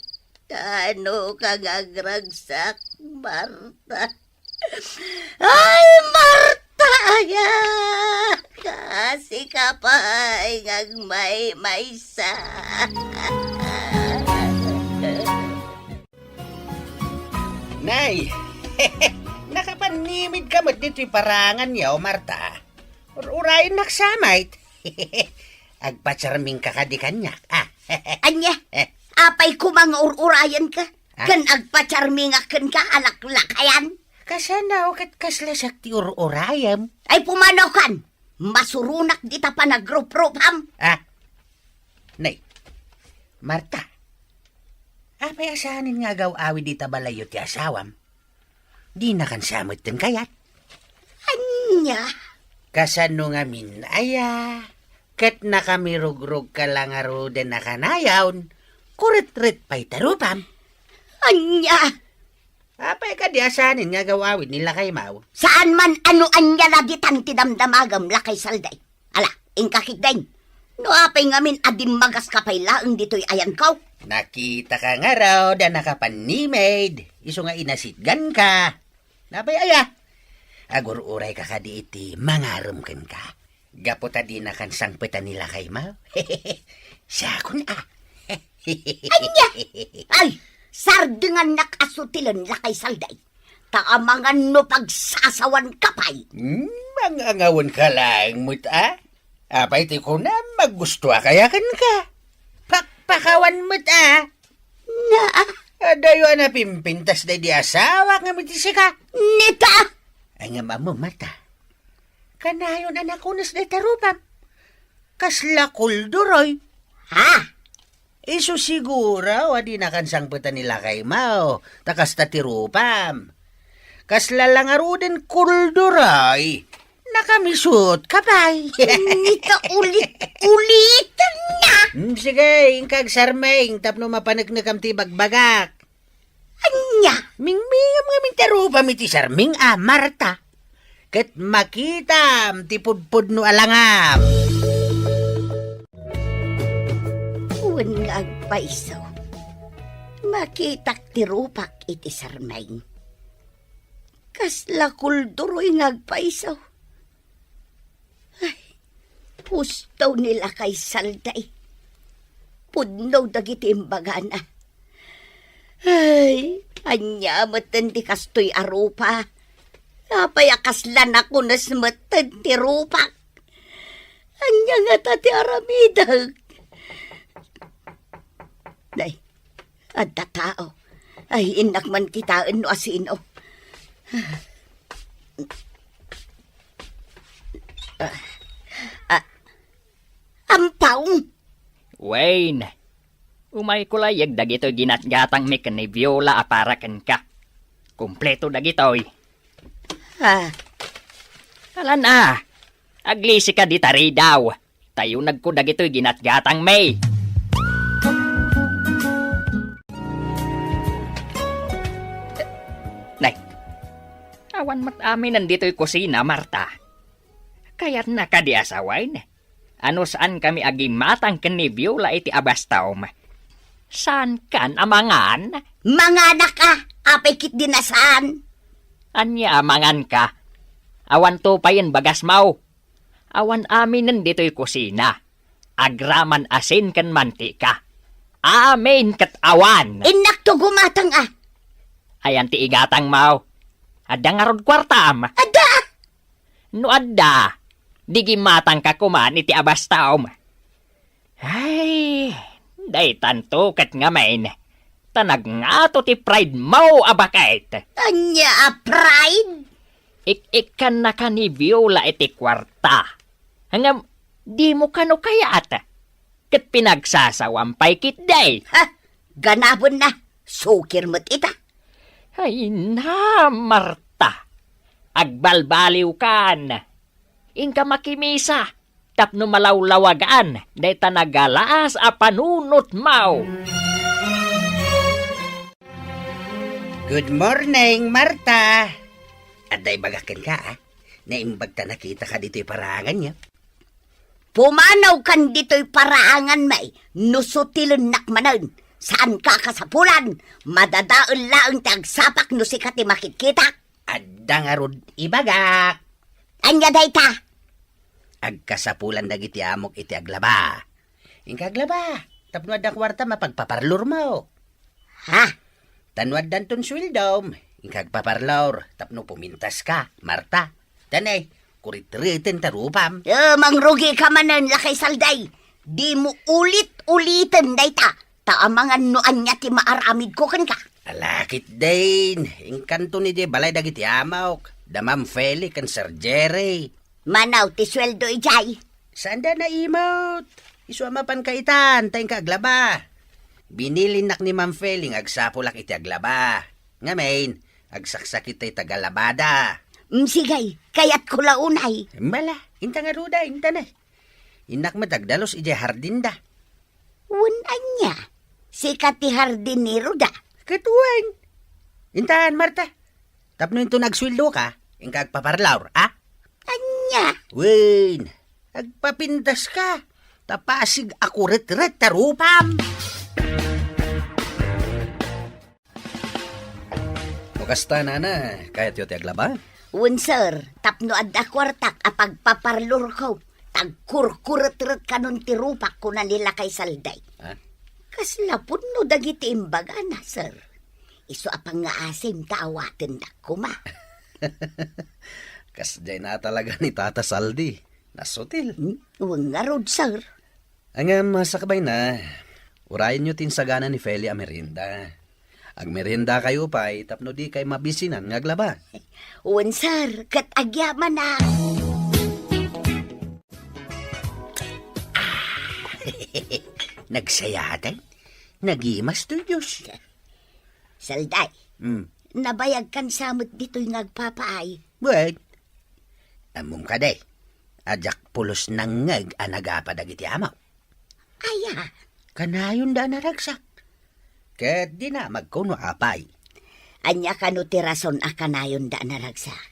Kaano ka nga agragsak, Marta? Ay, Marta, aya! Kasi ka pay nga agmaymaysa. Nay, nakapanimid ka met ditoy parangan, yaw, Marta. Ur-urayennak sa met. Agpacharming ka kadi kaniak, ah. Ania? Eh. Apay koma nga ur-urayen ka? Ah? Ken agpacharmingak kenka a laklakayan? Kasano ket kasla siak ti ur-urayem? Ay, pumanaw kan! Masuronak dita panagruprupam! Ah? Nay, Marta, apay a sanen nga agaw-awid ita balayyo ti asawam? Dinakan sa metten kayat? Ania? Kasano ngamin aya? Ket nakamirugrog ka la ngaruden a kanayon, kuretret pay ti rupam. Ania? Apay kadi a sanen nga agaw-awid ni lakaymaw? Saan man a no ania la ditan ti damdamagem, lakay Salday. Ala, inka ketdin. No apay ngamin a dimmagas ka pay laeng ditoy ayanko? Nakita ka ngarud a nakapanimid, isu nga inasitgan ka. Napay aya? Agur-uray ka kadi iti mangarem kenka? Gapu ta dinakan sangpetan ni lakaymaw? Siakon a. Ania? Ay, sardengannak a sutilen, lakay Salday. Ta amangan no pagsasawan ka pay. Hmm, mangangawen ka laeng met a? Apay ti kunam, magusto a kaya kenka? Pakpakawan met a? Na? Adayo a napimpintas daydi asawak ngem iti sika. Neta! Ay, ngem ammo, Marta. Kanayon a nakunes dayta rupam. Kasla kulduroy. Ha? Isu siguro a dinakan sangpetan ni lakaymaw, ta kasta ti rupam. Kasla la ngaruden kulduroy, nakamisut ka pay. Nita ulit-ulitan na. Hmm, sige, inka agsarming tapno mapaneknekam ti ibagbagak. Ania? Mingmingam ngamin ti rupam iti sarming a, Marta. Ket makitam ti pudpudno a langam. Wen nga agpayso, makitak ti rupak iti sarming. Kasla kulduroy nga agpayso. Ay, husto ni lakay Salday. Pudno dagiti imbagana. Ay, ania metten ti kastoy a rupa? Apay a kasla nakunes metten ti rupak? Ania ngata ti aramidek? Nay, adda tao. Ay, innak man kitaen no asino. Ah, ah, ampaw! Wayne, umayko layag dagitoy ginatgatangmi ken ni Viola a para kenka. Kompleto dagitoy. Ah. Alan a, aglisi ka dita ridaw. Tayunagko dagitoy ginatgatangmi. Nay, awan met aminen ditoy kusina, Marta. Kayatna kadi a sawen? A no saankami a gimmatang ken ni Viola iti abastom, saankan a mangan? Manganak a, apay ketdin a saan? Ania a manganka? Awan to payen bagasmo. Awan aminen ditoy kusina. Agraman asin ken mantika. Amin ket awan. Innakto gumatang a. Ayan ti igatangmo. Adda ngarud kuartam? Adda. No adda, di gimmatangka koman iti abastom. Ay, daytanto ket ngamin, ta nagngato ti pride mo a baket. Ania a pride? Ik-ikkannaka ni Viola iti kuarta. Ngem, dimo kano kayat? Ket pinagsasawam pay ketdi. Ha? Ganabenna, sukir met ita. Ay na, Marta, agbalbaliwkan. Inka makimisa tapno malawlawagan dayta nagalaas a panunotmo. Good morning, Marta. Adda ibagak kenka, a? Naimbag ta nakitaka ditoy paranganyo. Pumanawkan ditoy paraanganmi no sutilennak manen. Saanka a kasapulan. Madadael laeng ti agsapak no sika ti makitkitak. Adda ngarud ibagak. Ania dayta? Agkasapulan dagiti amok iti aglaba. Inka aglaba, tapno adda kuartam a pagpaparlormo. Ha? Ta no addanton sueldom, inka agpaparlor, tapno pumintaska, Marta. Danay, kuretreten ta rupam. Eh, mangrugika manen, Lakay Salday. Dimo ulit-uliten dayta. Ta amangan no ania ti maaramidko kenka. Ala ketdin, inkanto idiay balay dagiti amok, da Ma'am Feli ken Sir Jerry. Manaw ti sueldo idiay? Saanda naimut. Isu a mapanka itan, ta inka aglaba. Binilinnak ni Ma'am Feli nga agsapulak iti aglaba. Ngamin, agsaksakit tay tagalabada. Mm, sige, kayatko la unay. Mala, inta ngarud, inta na. Innak met agdalus idiay hardinda. Wen ania? Sika ti hardinero da? Ket wen. Intan, Marta. Tapno inton agsueldoka, inka agpaparlor, a? Ania? Wen, agpapintaska. Ta pasig a kuretret ta rupam. No kasta, nana, kayatyo ti aglaba? Wen, sir, tapno adda kuartak a pagpaparlorko, tagkurkuretret kanon ti rupak, kuna ni Lakay Salday. Ha? Kasla pudno dagiti imbagana, sir. Isu a pangngaasim ta awatendak koma. Kasdiay na talaga ni Tata Saldi. Nasutil. Hmm? Wen ngarud, sir. Ngem, sakbayna, urayenyo ti insagana ni Feli a merienda. Agmeriendakayo pay tapno dikay mabisinan nga aglaba. Wen, sir, ket agyamanak. Nagsayaten? Nagimas toy Dios. Salday, Hmm. Nabayagkan sa met ditoy nga agpapaay. Wen, ammom kadi, a diak pulos nangngeg a nagapa dagiti amok. Aya? Kanayonda a naragsak. Ket dinamagko no apay. Ania kano ti rason a kanayonda a naragsak?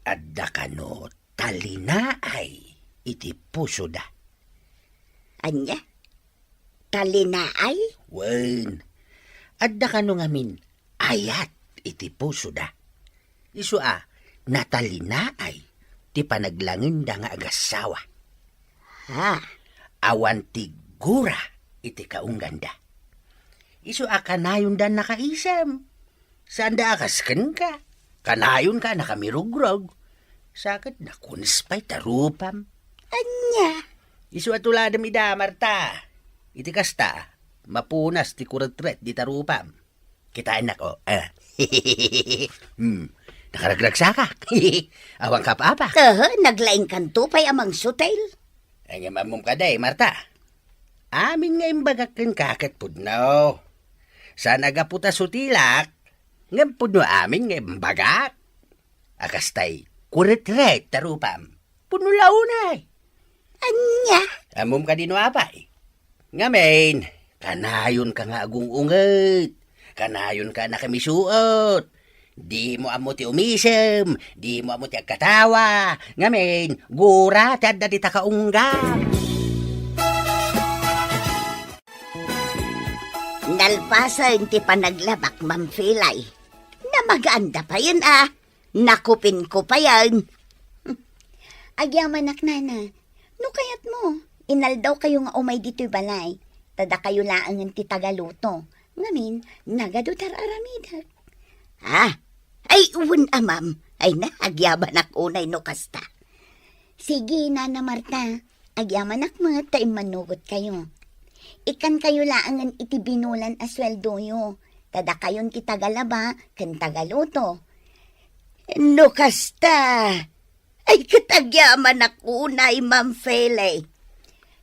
Adda kano talinaay iti pusoda. Ania? Talinaay? Wen, adda kano ngamin ayat iti pusoda. Isu a natalinaay ti panaglangenda nga agassawa. Ha? Awan ti gura iti kaungganda. Isu a kanayonda nakaisem. Saanda a kas kenka. Kanayonka a nakamirugrog. Sa ket nakunes pay ta rupam. Ania? Isu a tuladem ida, Marta. Iti kasta, mapunas ti kuretret dita rupam. Kitaennak, o. Eh. Hmm. Nakaragragsakak. Awan ka apa-apa. Aha, naglaingkanto pay a mangsutil. Ay, nga ammom kadi, Marta. Amin nga imbagak kenka ket pudno. Saan a gapu ta sutilak, ngem pudno amin nga imbagak. A kastay, kuretret ta rupam. Pudno la unay. Ania? Ammom kadi no apay? Ngamin, kanayonka nga agung-unget. Kanayonka a nakamisuot. Dimo ammo ti umisem, dimo ammo ti agkatawa. Ngamin, gura ti adda dita kaunggam. Nalpasen ti panaglabak, Ma'am Felay. Namagaanda payen a. Nakupinko payen. Agyamanak, nana. No kayatmo, inaldawkayo nga umay ditoy balay. Ta dakayo laengen ti tagaluto. Ngamin, nagadu ti ar-aramidek. Ah, ay, wen a, ma'am. Ay na, agyamanak unay no kasta. Sige, Nana Marta. Agyamanak met ta immannugotkayo. Ikkankayo laengen iti binulan a sueldoyo. Ta dakayon ti tagalaba ken tagaluto. No kasta, ay, ket agyamanak unay, Ma'am Felay.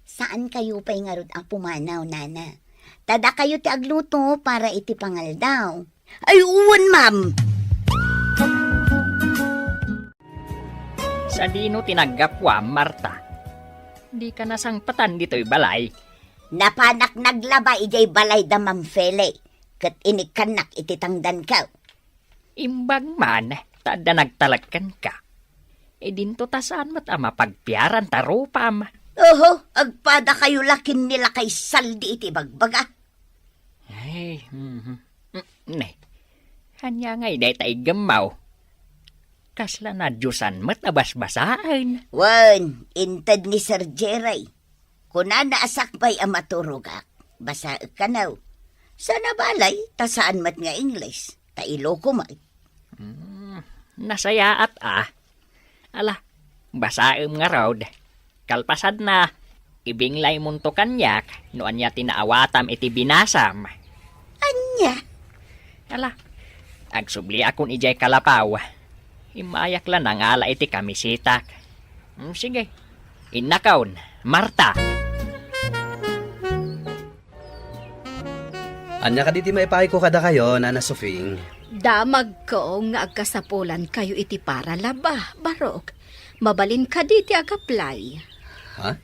Saankayo pay ngarud a pumanaw, nana. Ta dakayo ti agluto para iti pangaldaw. Ay, wen, ma'am. Sadino ti naggapuam, Marta? Dika nasangpetan ditoy balay? Napanak naglaba idiay balay da Ma'am Felay, ket inikkannak iti tangdanko. Imbag man, ta adda nagtalek kenka. Idinto ta saan met a mapagpiaran ta rupam. Oho, agpadakayo la ken ni lakay Saldi iti ibagbaga. Ay, mhm. Mm, ne. Ania ngay dayta iggemmaw? Kasla nadiosan met a basbasaen. Wen, inted ni Sir Jerry. Kunana a sakbay a maturogak, basaek kano. Sana balay, ta saan met nga Ingles, ta Iloko met. Hmm, nasayaat a. Ala, basaem ngarud. Kalpasanna, ibinglaymonto kaniak no ania ti naawatam iti binasam. Ania? Ala, agsubliakon idiay kalapaw. Immayak la nangala iti kamisitak. Hmm, sige. Innakon, Marta. Ania kadi ti maipaayko kadakayo, Nana Sofing? Damagko nga agkasapulankayo iti paralaba, Barok. Mabalin kadi ti agaplay? Ha?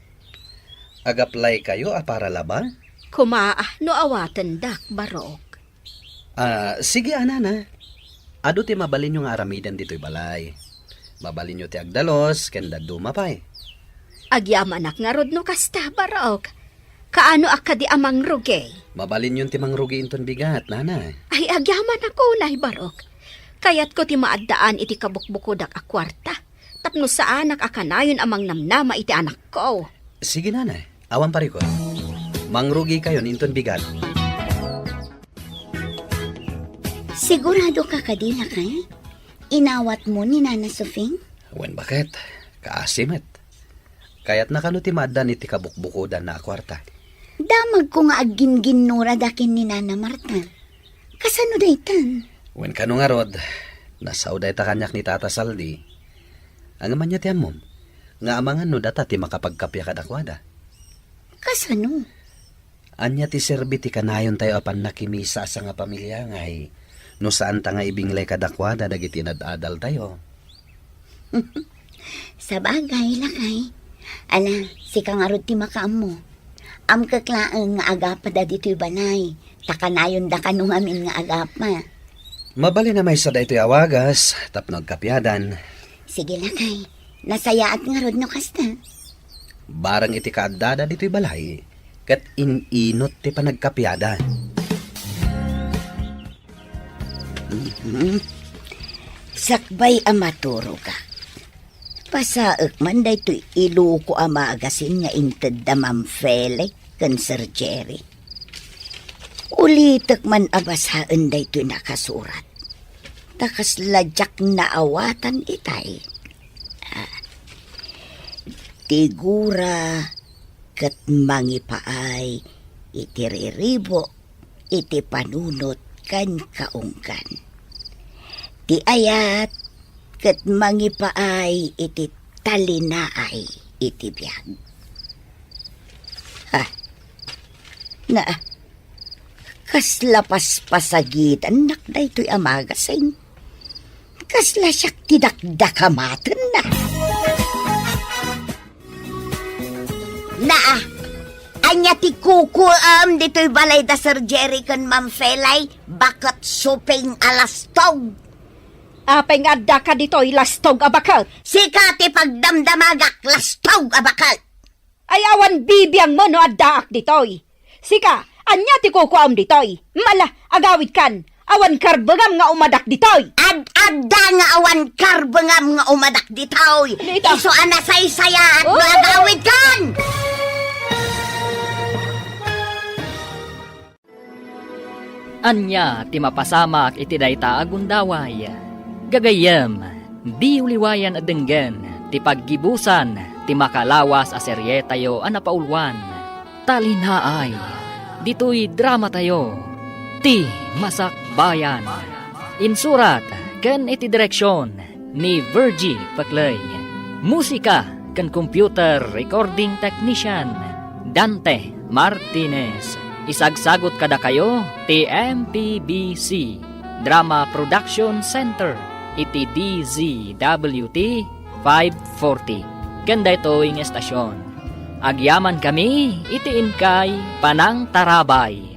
Agaplaykayo a paralaba? Koma, no awatendak, Barok. Ah, sige, a, Nana. Adu ti mabalinyo nga aramiden ditoy balay. Mabalinyo ti agdalos ken dadduma pay. Agyamanak ngarud no kasta, Barok. Kaano a kadi a mangrugi? Mabalinyon ti mangrugi inton bigat, Nana. Ay, agyamanak unay, Barok. Kayatko ti maaddaan iti kabukbukodak a kuarta tapno saanak a kanayon a mangnamnama iti anakko. Sige, Nana. Awan parikut. Mangrugikayon inton bigat. Sigurado ka kadi, lakay? Inawatmo ni Nana Sofing? Wen, baket. Kaasi met. Kayatna kano ti maaddaan iti kabukbukodanna a kuarta? Damagko nga aggingginnurada ken ni Nana Marta. Kasano daytan? Wen, kano ngarud, nasao dayta kaniak ni Tata Saldi. Ngem ania ti ammom, nga amangan no data ti makapagkappia kadakuada? Kasano? Ania ti serbi ti kanayontayo a pannakimisa a sangapamilia ngay no saanta nga ibinglay kadakuada dagiti inad-adaltayo? Sabagay, lakay. Ala, sika ngarud ti makaammo. Amkek laeng nga agapada ditoy balay, ta kanayonda kano ngamin nga agapa. Mabalin a maysa daytoy a wagas tapno agkappiadan. Sige, lakay. Nasayaat ngarud no kasta. Bareng iti kaaddada ditoy balay, ket in-inut ti panagkappiada. Mhm. Sakbay a maturogak, basaek man daytoy Iloko a magazine nga inted da Ma'am Fele ken Sir Jerry. Ulitek man a basaen daytoy nakasurat. Ta kasla diak naawatan itay. Ah, Tigura ket mangipaay iti riribuk iti panunot ken kaunggan. Ti ayat ket mangipaay iti talinaay iti biag. Ha, na, kasla paspasagitannak daytoy a magazine. Kasla siak ti dakdakamatenna. Naa, ania ti kukuam ditoy balay da Sir Jerry ken Ma'am Felay, baket suping a lastog? Apay nga addaka ditoy, lastog a baket? Sika ti pagdamdamagak, lastog a baket! Ay, awan bibiangmo no addaak ditoy. Sika, ania ti kukuam ditoy? Mala, agawidkan. Awan karbengam nga umadak ditoy. Ad-adda nga awan karbengam nga umadak ditoy. Nita. Isu a nasaysayaat no Oh! agawidkan. Ania ti mapasamak iti dayta a gundaway? Gagayyem, diyo liwayan a denggen ti paggibusan ti makalawas a serietayo a napauluan, Talinaay, ditoy dramatayo, Ti Masakbayan. Insurat ken iti direksion ni Virgie Paclay. Musika ken computer recording technician, Dante Martinez. Isagsagut kadakayo ti M P B C Drama Production Center iti D Z W T five forty. Ken daytoy nga estasion, agyamankami iti inkay panangtarabay.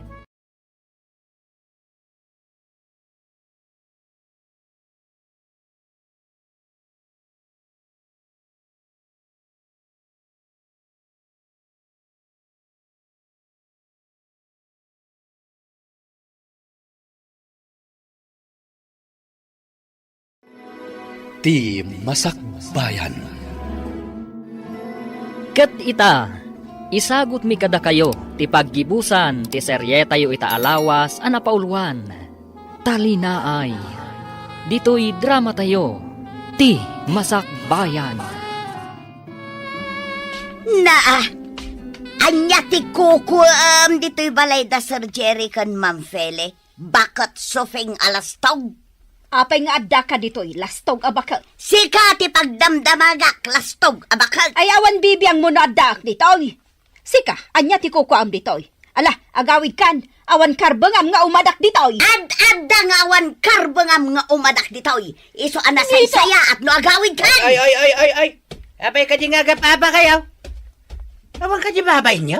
Ti Masakbayan. Ket ita, isagutmi kadakayo ti paggibusan ti serietayo ita a lawas a napauluan, Talinaay. Ditoy dramatayo, Ti Masakbayan. Naa, ania ti kukuam ditoy balay da Sir Jerry ken Ma'am Fele? Baket sufing a lastog. Apay nga addaka ditoy, lastog a baket? Sika ti pagdamdamagak, lastog a baket. Ay, awan bibiangmo no addaak ditoy. Sika, ania ti kukuam ditoy? Ala, agawidkan, awan karbengam nga umadak ditoy. Ad-adda nga awan karbengam nga umadak ditoy. Isu a nasaysayaat no agawidkan. Ay, ay, ay, ay, ay. Apay kadi nga agap-apa kayo? Awan kadi babainyo?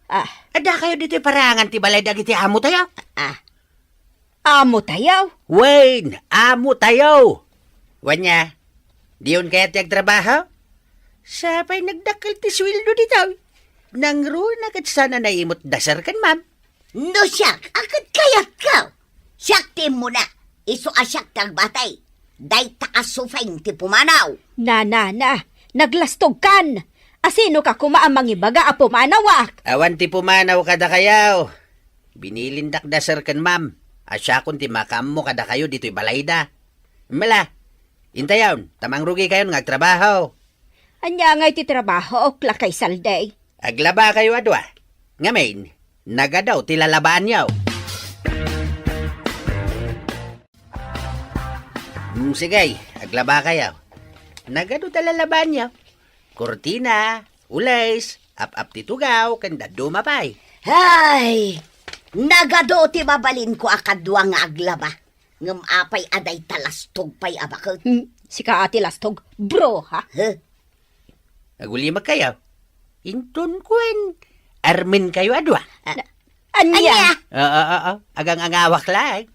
Ah. Adda kayo ditoy parangan ti balay dagiti amo tayo? Ah. Amo tayo? Wen, amo tayo. Wen nia, diyon kayat ti agtrabaho? Sapay nagdakkel ti sueldo ditoy. Nangruna ket saan a naimut da Sir ken Ma'am. No siak, a ket kayatko. Siak ti immuna. Isu a siak ti agbatay. Dayta a sufing ti pumanaw. Na, na, na. Naglastogkan. Asino ka koma a mangibaga a pumanawak? Awan ti pumanaw kadakayo. Binilindak da Sir ken Ma'am a siakon ti makaammo kadakayo ditoy balayda. Mala, intayon, ta mangrugi kayon nga agtrabaho. Ania ngay ti trabahook, Lakay Saldi? Aglaba kayo a dua. Ngamin, nagadu ti lalabaanyo. Mm, sige, aglaba kayo. Nagadu ta lalabaanyo. Kurtina, ules, ap-ap ti tugaw, ken dadduma pay. Hay! Nagadu ti mabalinko a kadua nga aglaba. Ngem apay a dayta lastog pay a baket? Hmm, sika a ti lastog, bro, ha? Huh? Agulimek kayo. Inton kuen, armen kayo a dua. Ah. Na-, ania? Ania? Oo, oo. Agang-angawak laeng.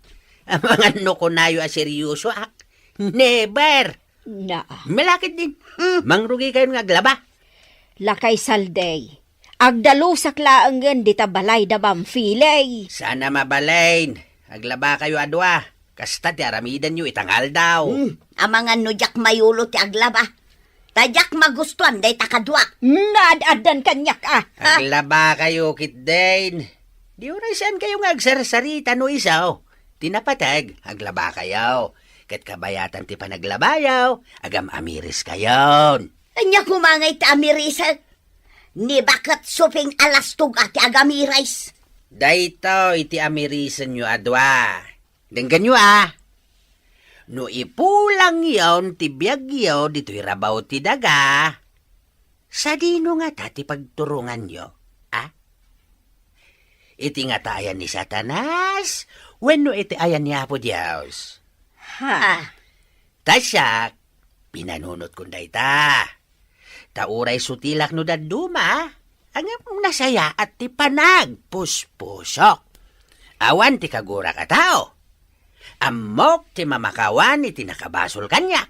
Amangan no kunayo a seryosoak. Never. Na. Malakit din. Hmm. Mangrugi kayo nga aglaba. Lakay Saldi. Agdalusak laengen dita balay da Ma'am Fele. Saan a mabalin. Aglaba kayo a dua. Kasta ti aramidenyo ita nga aldaw. Hmm, amangan no diak mayulo ti aglaba. Ta diak magustuan dayta kadua. Naad-addan kaniak, ah. Ah. Aglaba kayo, ketdin. Di uray saan kayo nga agsarsarita no isu ti napateg, aglaba kayo. Ket kabayatan ti panaglabayo, agam-amiris kayon. Ania koma ngay ti amiris? Ni baket sufing a lastog a ti agamiris. Daytoy ti amirisenyo a dua. Denggenyo, a. No ipulangyon ti biagyo ditoy rabaw ti daga, sadino ngata ti pagturonganyo, a? Iti ngata ayan ni Satanas wenno iti ayan ni Apo Dios? Ha. Ta siak, pinanunotkon dayta. Ta uray sutilak no dadduma, ngem nasayaat ti panagpuspusok. Awan ti kagurak a tao. Ammok ti mamakawan iti nakabasol kaniak.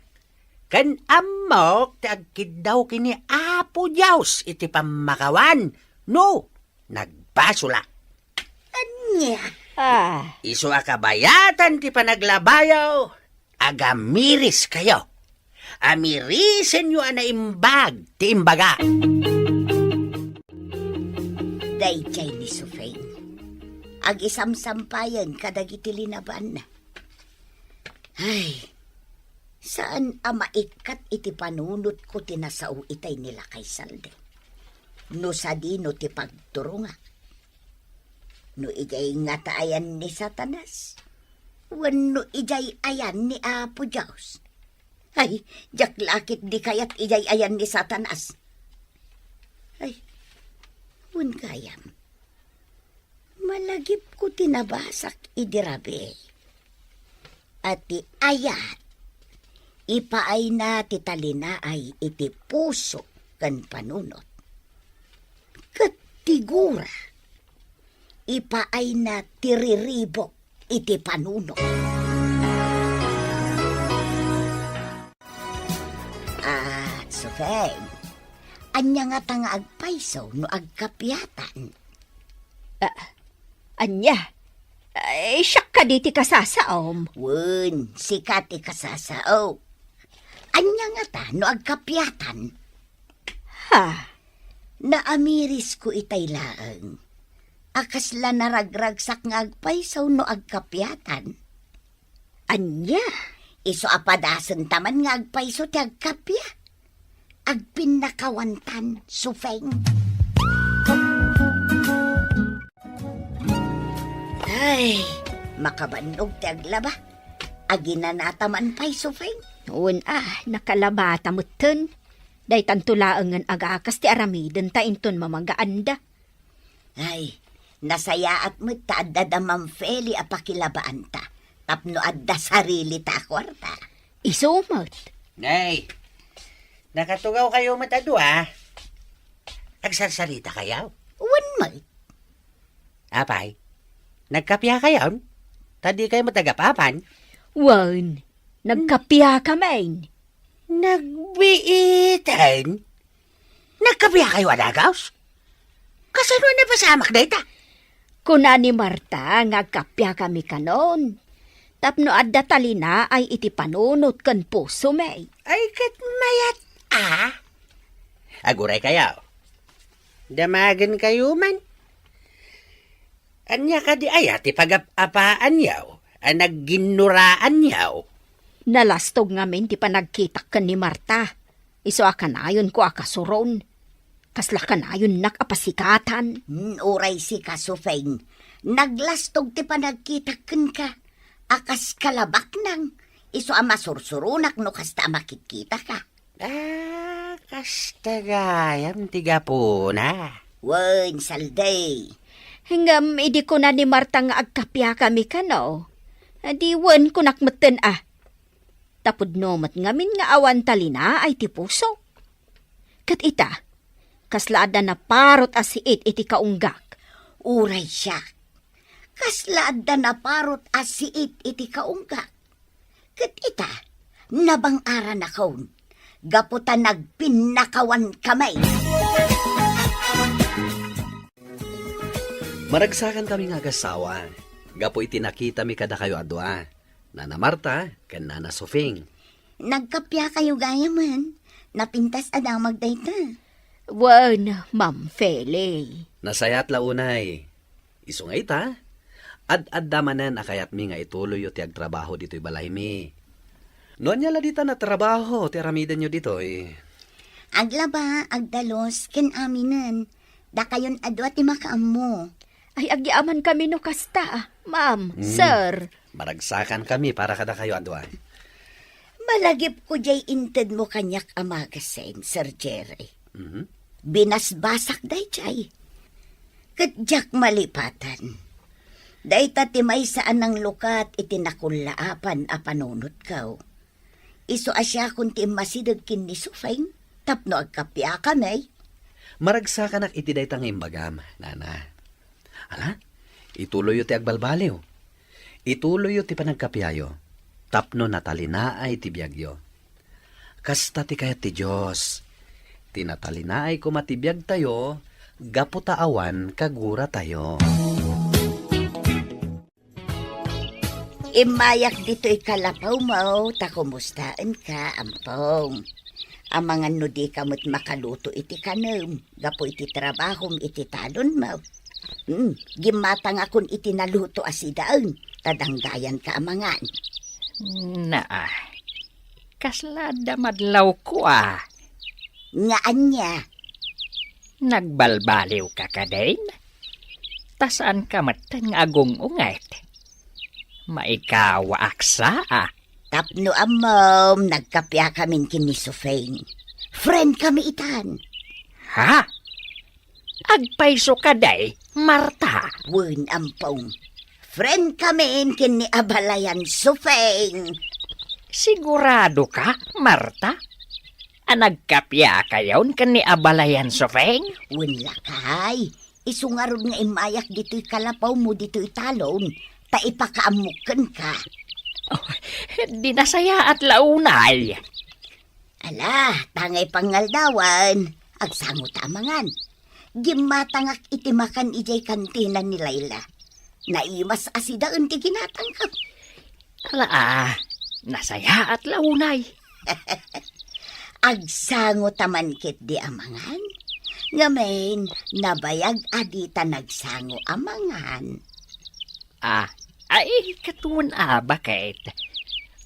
Ken ammok ti agkiddaw ken ni Apo Dios iti pammakawan no nagbasolak. Ania? Ah. Isu a kabayatan ti panaglabayo, agamiris kayo. Amirisenyo a naimbag ti imbaga. Daydiay ni Sufeng, agisamsampayen kadagiti linabanna. Ay, saan a maikkat iti panunotko ti nasao itay ni Lakay Saldi. No sadino ti pagturongak. No idiay ngata ayan ni Satanas, wenno idiay ayan ni Apo Dios. Ay, diak la ket di kayat idiay ayan ni Satanas. Ay, wen gayam, malagipko ti nabasak idi rabii. A ti ayat, ipaayna ti talinaay iti puso ken panunot. Ket ti gura, ipaayna ti riribuk iti panunot. Ah, Sufeng, ania ngata nga agpayso no agkapiatan? Ah, ania? Ay, siak kadi ti kasasaom? Wen, sika ti kasasao. Ania ngata no agkapiatan? Ha? Naamirisko itay laeng a kasla naragragsak nga agpayso no agkapiatan. Ania? Isu a padasenta man nga agpayso ti agkapia. Agpinnakawantan, Sufeng. Ay, makabannog ti aglaba. Aginanata man pay, Sufeng. Wen a, nakalabata metten. Daytanto laengen agakas ti aramidenta inton mamagaanda. Ay, nasayaat met ta adda da Ma'am Feli a pakilabaanta tapno adda sarilita a kuarta. Isu met. Nay, nakatugaw kayo met a dua. Agsarsarita kayo? Wen met. Apay, nagkapia kayon? Ta di kayo met agapapan? Wen, nagkapia kamin. Nagbiiten? Nagkapia kayo a dagus? Kasano a napasamak dayta? Kuna ni Marta nga agkapia kami kanon. Tapno adda talinaay iti panunot ken pusomi. Ay, ket mayat a. Aguray kayo. Damagen kayo man. Ania kadi aya ti pagap-apaanyo a nagginnuraanyo? Nalastog ngamin ti panagkitak ken ni Marta. Isu a kanayonko a kasuron. Kasla kanayonnak a pasikatan. Mm, uray sika, Sufeng. Naglastog ti panagkitak kenka a kas kalabaknang. Isu a masursuronak no kasta a makitkitaka. Ah, kasta gayam ti gapuna. Wen, Saldi. Ngem idi kuna ni Marta nga agkapia kami kano, di wen kunak metten a. Tapudno met ngamin nga awan talinaay ti pusok. Ket ita, kasla adda naparot a siit iti kaunggak. Uray siak, kasla adda naparot a siit iti kaunggak. Ket ita, nabang-aranakon, gapu ta nagpinnakawan kami. Maragsakan kami nga agasawa, gapu iti nakitami kadakayo a dua, Nana Marta ken Nana Sofing. Nagkapia kayo gayamen, napintas a damag dayta. Wen, Ma'am Feli. Nasayaat la unay. Isu nga ita, ad-adda manen a kayatmi nga ituloyyo ti agtrabaho ditoy balaymi. No ania la dita natrabaho ti aramidenyo ditoy? Aglaba, agdalus, ken aminen. Dakayon a dua ti makaammo. Ay, agyamankami no kasta, ma'am, Mm. sir. Maragsakan kami para kadakayo a dua. Malagipko jay intedmo kaniak a magasin, Sir Jerry. Mhm. Binasbasak dayjay. Ket diak malipatan. Dayta ti maysa a nanglukat iti nakullaapan a panunotko. Isu a siakon ti immasideg ken ni Sufeng tapno agkapiakami. Maragsakanak iti dayta nga imbagam, nana. Ala, ituloyyo ti agbalbaliw. Ituloyyo ti panagkapiayo tapno natalinaay ti biagyo. Kasta ti kayat ti Dios. Ti natalinaay koma ti biagtayo gapu ta awan kaguratayo. Immayak ditoy kalapawmo, ta kumustaenka, Ampong? Amangan no dika met makaluto iti kanem gapu iti trabahom iti talonmo. Hmm, gimmatangakon iti naluto a sidaen, ta danggayanka amangan. Naa, kasla adda madlawko a. Nga ania? Nagbalbaliwka kadin? Ta saanka metten nga agung-unget? Maikawaak sa a. Tapno ammom, nagkapiakamin ken ni Sufeng. Friend kami itan. Ha? Agpayso kadi, Marta? Wen, Ampong. Friend kamin ken ni abalayan Sufeng. Sigurado ka, Marta? A nagkapiakayon ken ni abalayan Sufeng? Wen lakay, isu ngarud nga immayak ditoy kalapawmo ditoy talon, ta ipakaammok kenka. Oh, di nasayaat la unay. Ala, tangay pangaldawan, agsango ta amangan. Gimmatangak iti makan idiay kantina ni Laila. Naimas a sidaen ti ginatangko. Ala, ah, nasayaat la unay. Agsango ta man ketdi a mangan? Ngamin, nabayag a dita nagsango a mangan. Ah, ay, katuon a, baket.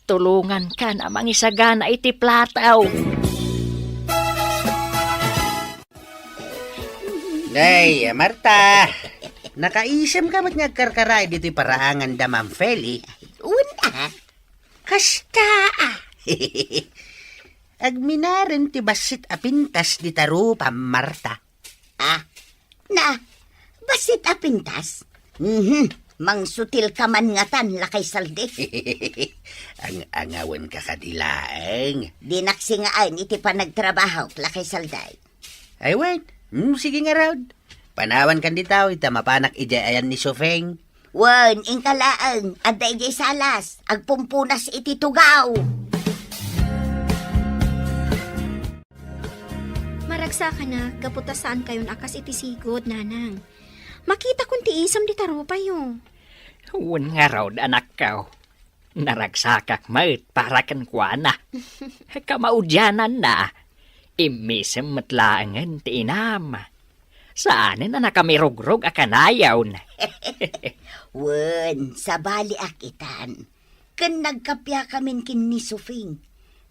Tulongankan a mangisagana iti plataw. Ay, Marta, nakaisemka met nga agkarkaraay ditoy paraangan da Ma'am Feli? Una. Kasta, ah. Agminaren ti bassit a pintas dita rupa, Marta. Ah, na, bassit a pintas? Mhm, mangsutil ka man ngatan, Lakay Saldi. Ang-angawen ka kadi laeng. Dinak singaan iti panagtrabahok, Lakay Saldi. Ay, wen. Hmm, sige ngarud. Panawan kan ditaw, ita mapanak idiay ayan ni Sufeng. Wen, inka laeng, adda idiay salas, agpumpunas iti tugaw. Maragsakanak, gapu ta saan kayon a kas iti sigud, nanang. Makitakon ti isem dita rupayo. Wen ngarud, anakko. Naragsakak met para kenkuana. Kamaudiananna, immisem met laengen ti inam. Saanen a nakamirugrog a kanayon. Wen, sabaliak itan. Ken nagkapiakamin ken ni Sufing.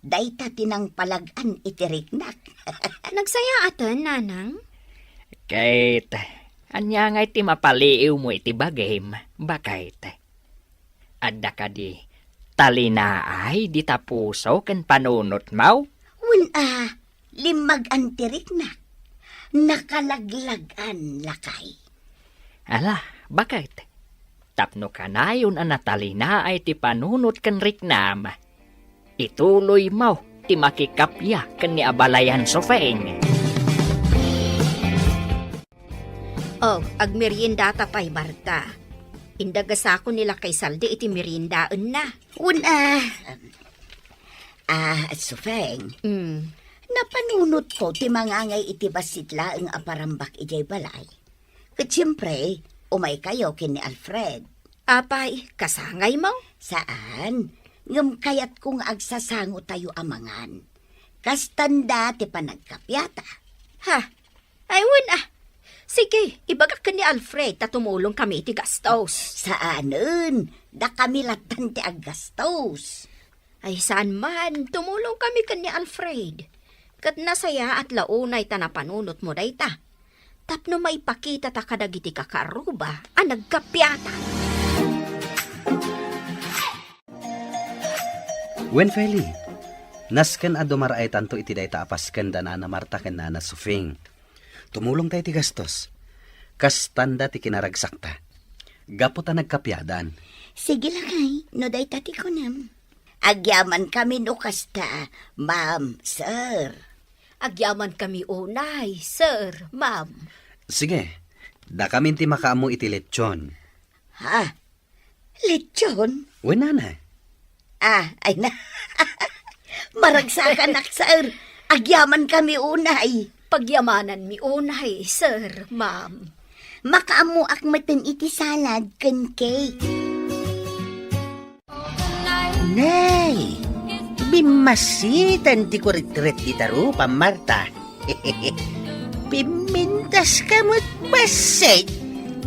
Dayta ti nangpalag-an iti riknak. Nagsayaaten, nanang? Ket, ania ngay ti mapaliiwmo iti bagim, baket? Adda kadi talinaay dita puso ken panunotmo? Wen a, limmag-an ti riknak. Nakalaglag-an, lakay. Ala, baket? Tapno kanayon a natalinaay ti panunot ken riknam, ituloymo ti makikappia ken ni abalayan Sufing. Oh, agmeriendata pay, Marta. Indagesakon ni Lakay Saldi iti meriendaenna. Wen a, ah, Sufeng. Mm. Napanunotko ti mangangay iti bassit laeng a parambak idiay balay. Ket siempre, umaykayo ken ni Alfred. Apay, kasangaymo? Saan. Ngem kayatko nga agsasangotayo a mangan. Kastanda ti panagkapiata. Ha? Ay, wen a. Sige, ibagak ken ni Alfred ta tumulongkami iti gastos. Saanen, dakami lattan ti aggastos. Ay, saan man, tumulongkami ken ni Alfred. Ket nasayaat la unay ta napanunotmo dayta. Tapno maipakitata kadagiti kakaarruba a nagkapiata. Wen, Feli, nasken a dumaraaytanto iti dayta a pasken da Nana Marta ken Nana Sufing. Tumulongta iti gastos. Kastanda ti kinaragsakta. Gapu ta nagkapiadan. Sige, lakay, no dayta ti kunam. Agyamankami no kasta, ma'am, sir. Agyamankami unay, sir, ma'am. Sige, dakamin ti makaammo iti lechon. Ha? Lechon? Wen, nana. Ah, ay na. Maragsakanak, sir. Agyamankami unay. Pagyamananmi unay, sir, ma'am. Makaammoak metten iti salad ken cake. Nay, bimmasiten ti kuritkurit dita rupa, Marta. Pimmintaska met bassit.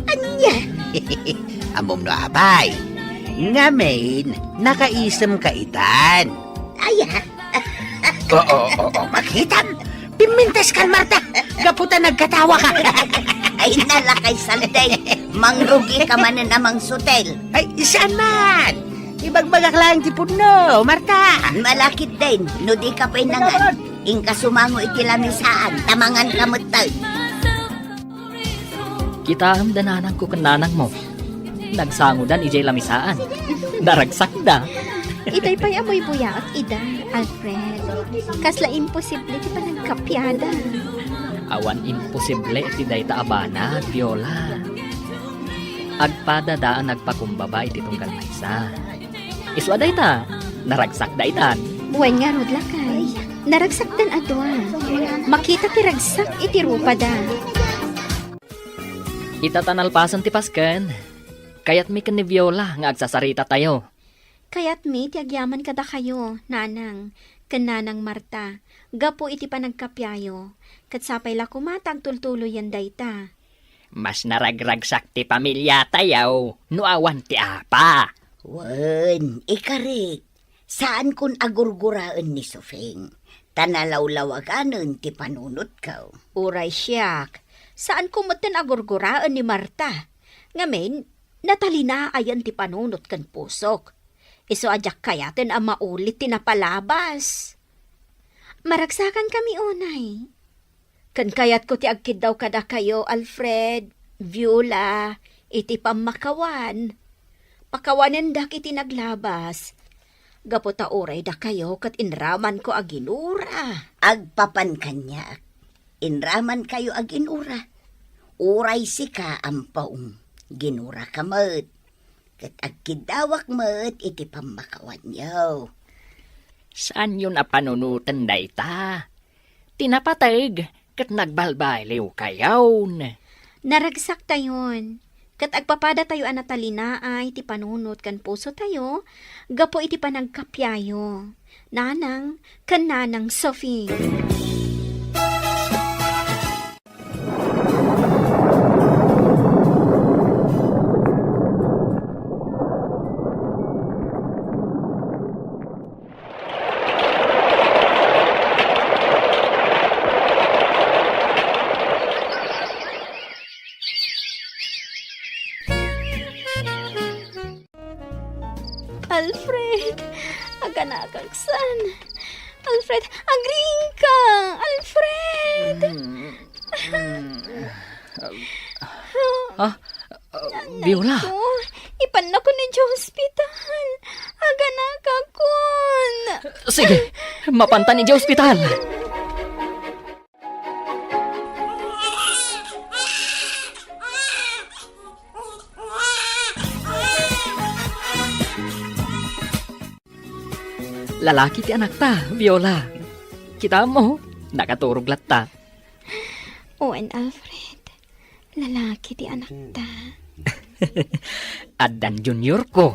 Ania? Ammom no apay. Ngamin, nakaisemka itan. Aya? Oo, oo, oo, makitam. Pimmintaskan, Marta. Gapu ta nagkatawaka. Ay, na, Lakay Saldi. Mangrugika manen a mangsutel. Ay, saan man? Ibagbagak laeng ti pudno, Marta. Malakitdin, no dika pay nangan. Inka sumango iti lamisaan, ta manganka metten. Kitaem da nanangko ken nanangmo. Nagsangodan idiay lamisaan. Naragsakda. Itay pay a buybuyaak ida, Alfred. Kasla imposible ti panagkapiada. Awan imposible iti dayta a banag, Viola. Agpadada a nagpakumbaba iti tunggal maysa. Isu a dayta, naragsakda itan. Wen ngarud, lakay. Naragsakdan a dua. Makita ti ragsak iti rupada. Ita ta nalpasen ti Pasken, kayatmi ken ni Viola nga agsasaritatayo. Kayatmi ti agyaman kadakayo, nanang, ken Nanang Marta, gapu iti panagkapiayo, ket sapay la koma ta agtultuloyen dayta. Mas naragragsak ti pamiliatayo no awan ti apa. Wen, ikarik, saankon a gurguraen ni Sofing, ta nalawlawaganen ti panunotko. Uray siak, saanko metten a gurguraen ni Marta. Ngamin, natalinaay ti panunot ken pusok. Isu a diak kayaten a maulit ti napalabas. Maragsakankami unay. Ken kayatko ti agkiddaw kadakayo, Alfred, Viola, iti pammakawan. Pakawanendak iti naglabas. Gapu ta uray dakayo ket inramanko a ginura. Agpapan kaniak. Inramankayo a ginura. Uray sika, ampong, ginuraka met. Ket agkiddawak met iti pammakawanyo. Saanyon a panunoten dayta? Ti napateg ket nagbalbaliwkayon. Naragsaktayon, ket agpapadatayo a natalinaay ti panunot ken pusotayo gapu iti panagkapiayo. Nanang ken Nanang Sophie. Alfred, aganakaksan. Alfred, agriingka! Alfred! Ah, ah, Viola. Ko, ipannakon idiay ospital. Aganakakon. Sige, mapantan idiay ospital. Lalaki ti anakta, Viola. Kitaem, nakaturog latta. Wen, Alfred. Lalaki ti anakta. Addan junior ko.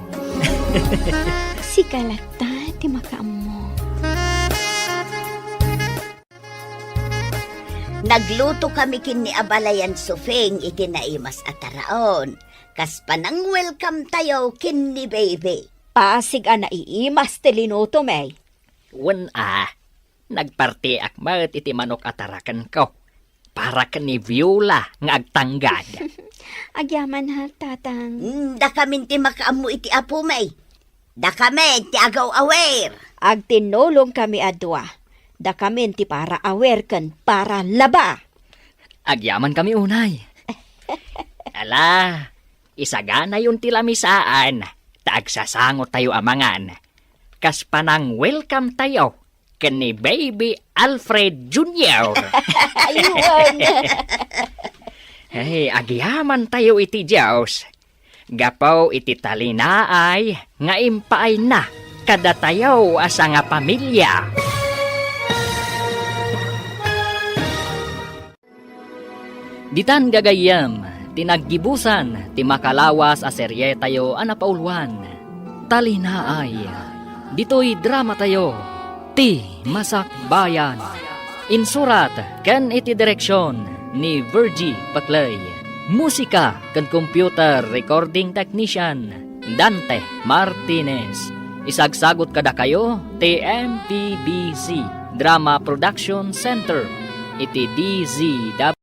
Sika latta ti makaammo. Naglutokami ken ni Abalayan Sofing iti naimas a taraon. Kas panang-welcome tayo ken ni Baby. Pasig a naiimas ti linutom, eh. Wen a, nagpartiak met iti manok a tarakenko. Para ken ni Viola nga agtanggad. Agyaman, ha, Tatang? Mm, dakamin ti makaammo iti apom, eh. Dakamin ti agaw-awer. Agtinnulongkami a dua. Dakamin ti para awer ken para laba. Agyamankami unay. Ala, isaganayon ti lamisaan, ta agsasangotayo a mangan. Kas panang-welcome tayo ken ni Baby Alfred Junior. Aywan. Hey, agyaman tayo iti Dios. Gapu iti talinaay nga impaayna kadatayo a sangapamilia. Ditan gagayyem ti naggibusan ti makalawas a serietayo a napauluan, Talinaay. Ditoy dramatayo, Ti Masakbayan. Insurat ken iti direksion ni Virgie Paclay. Musika ken computer recording technician, Dante Martinez. Isagsagut kadakayo ti M P B C Drama Production Center iti D Z W.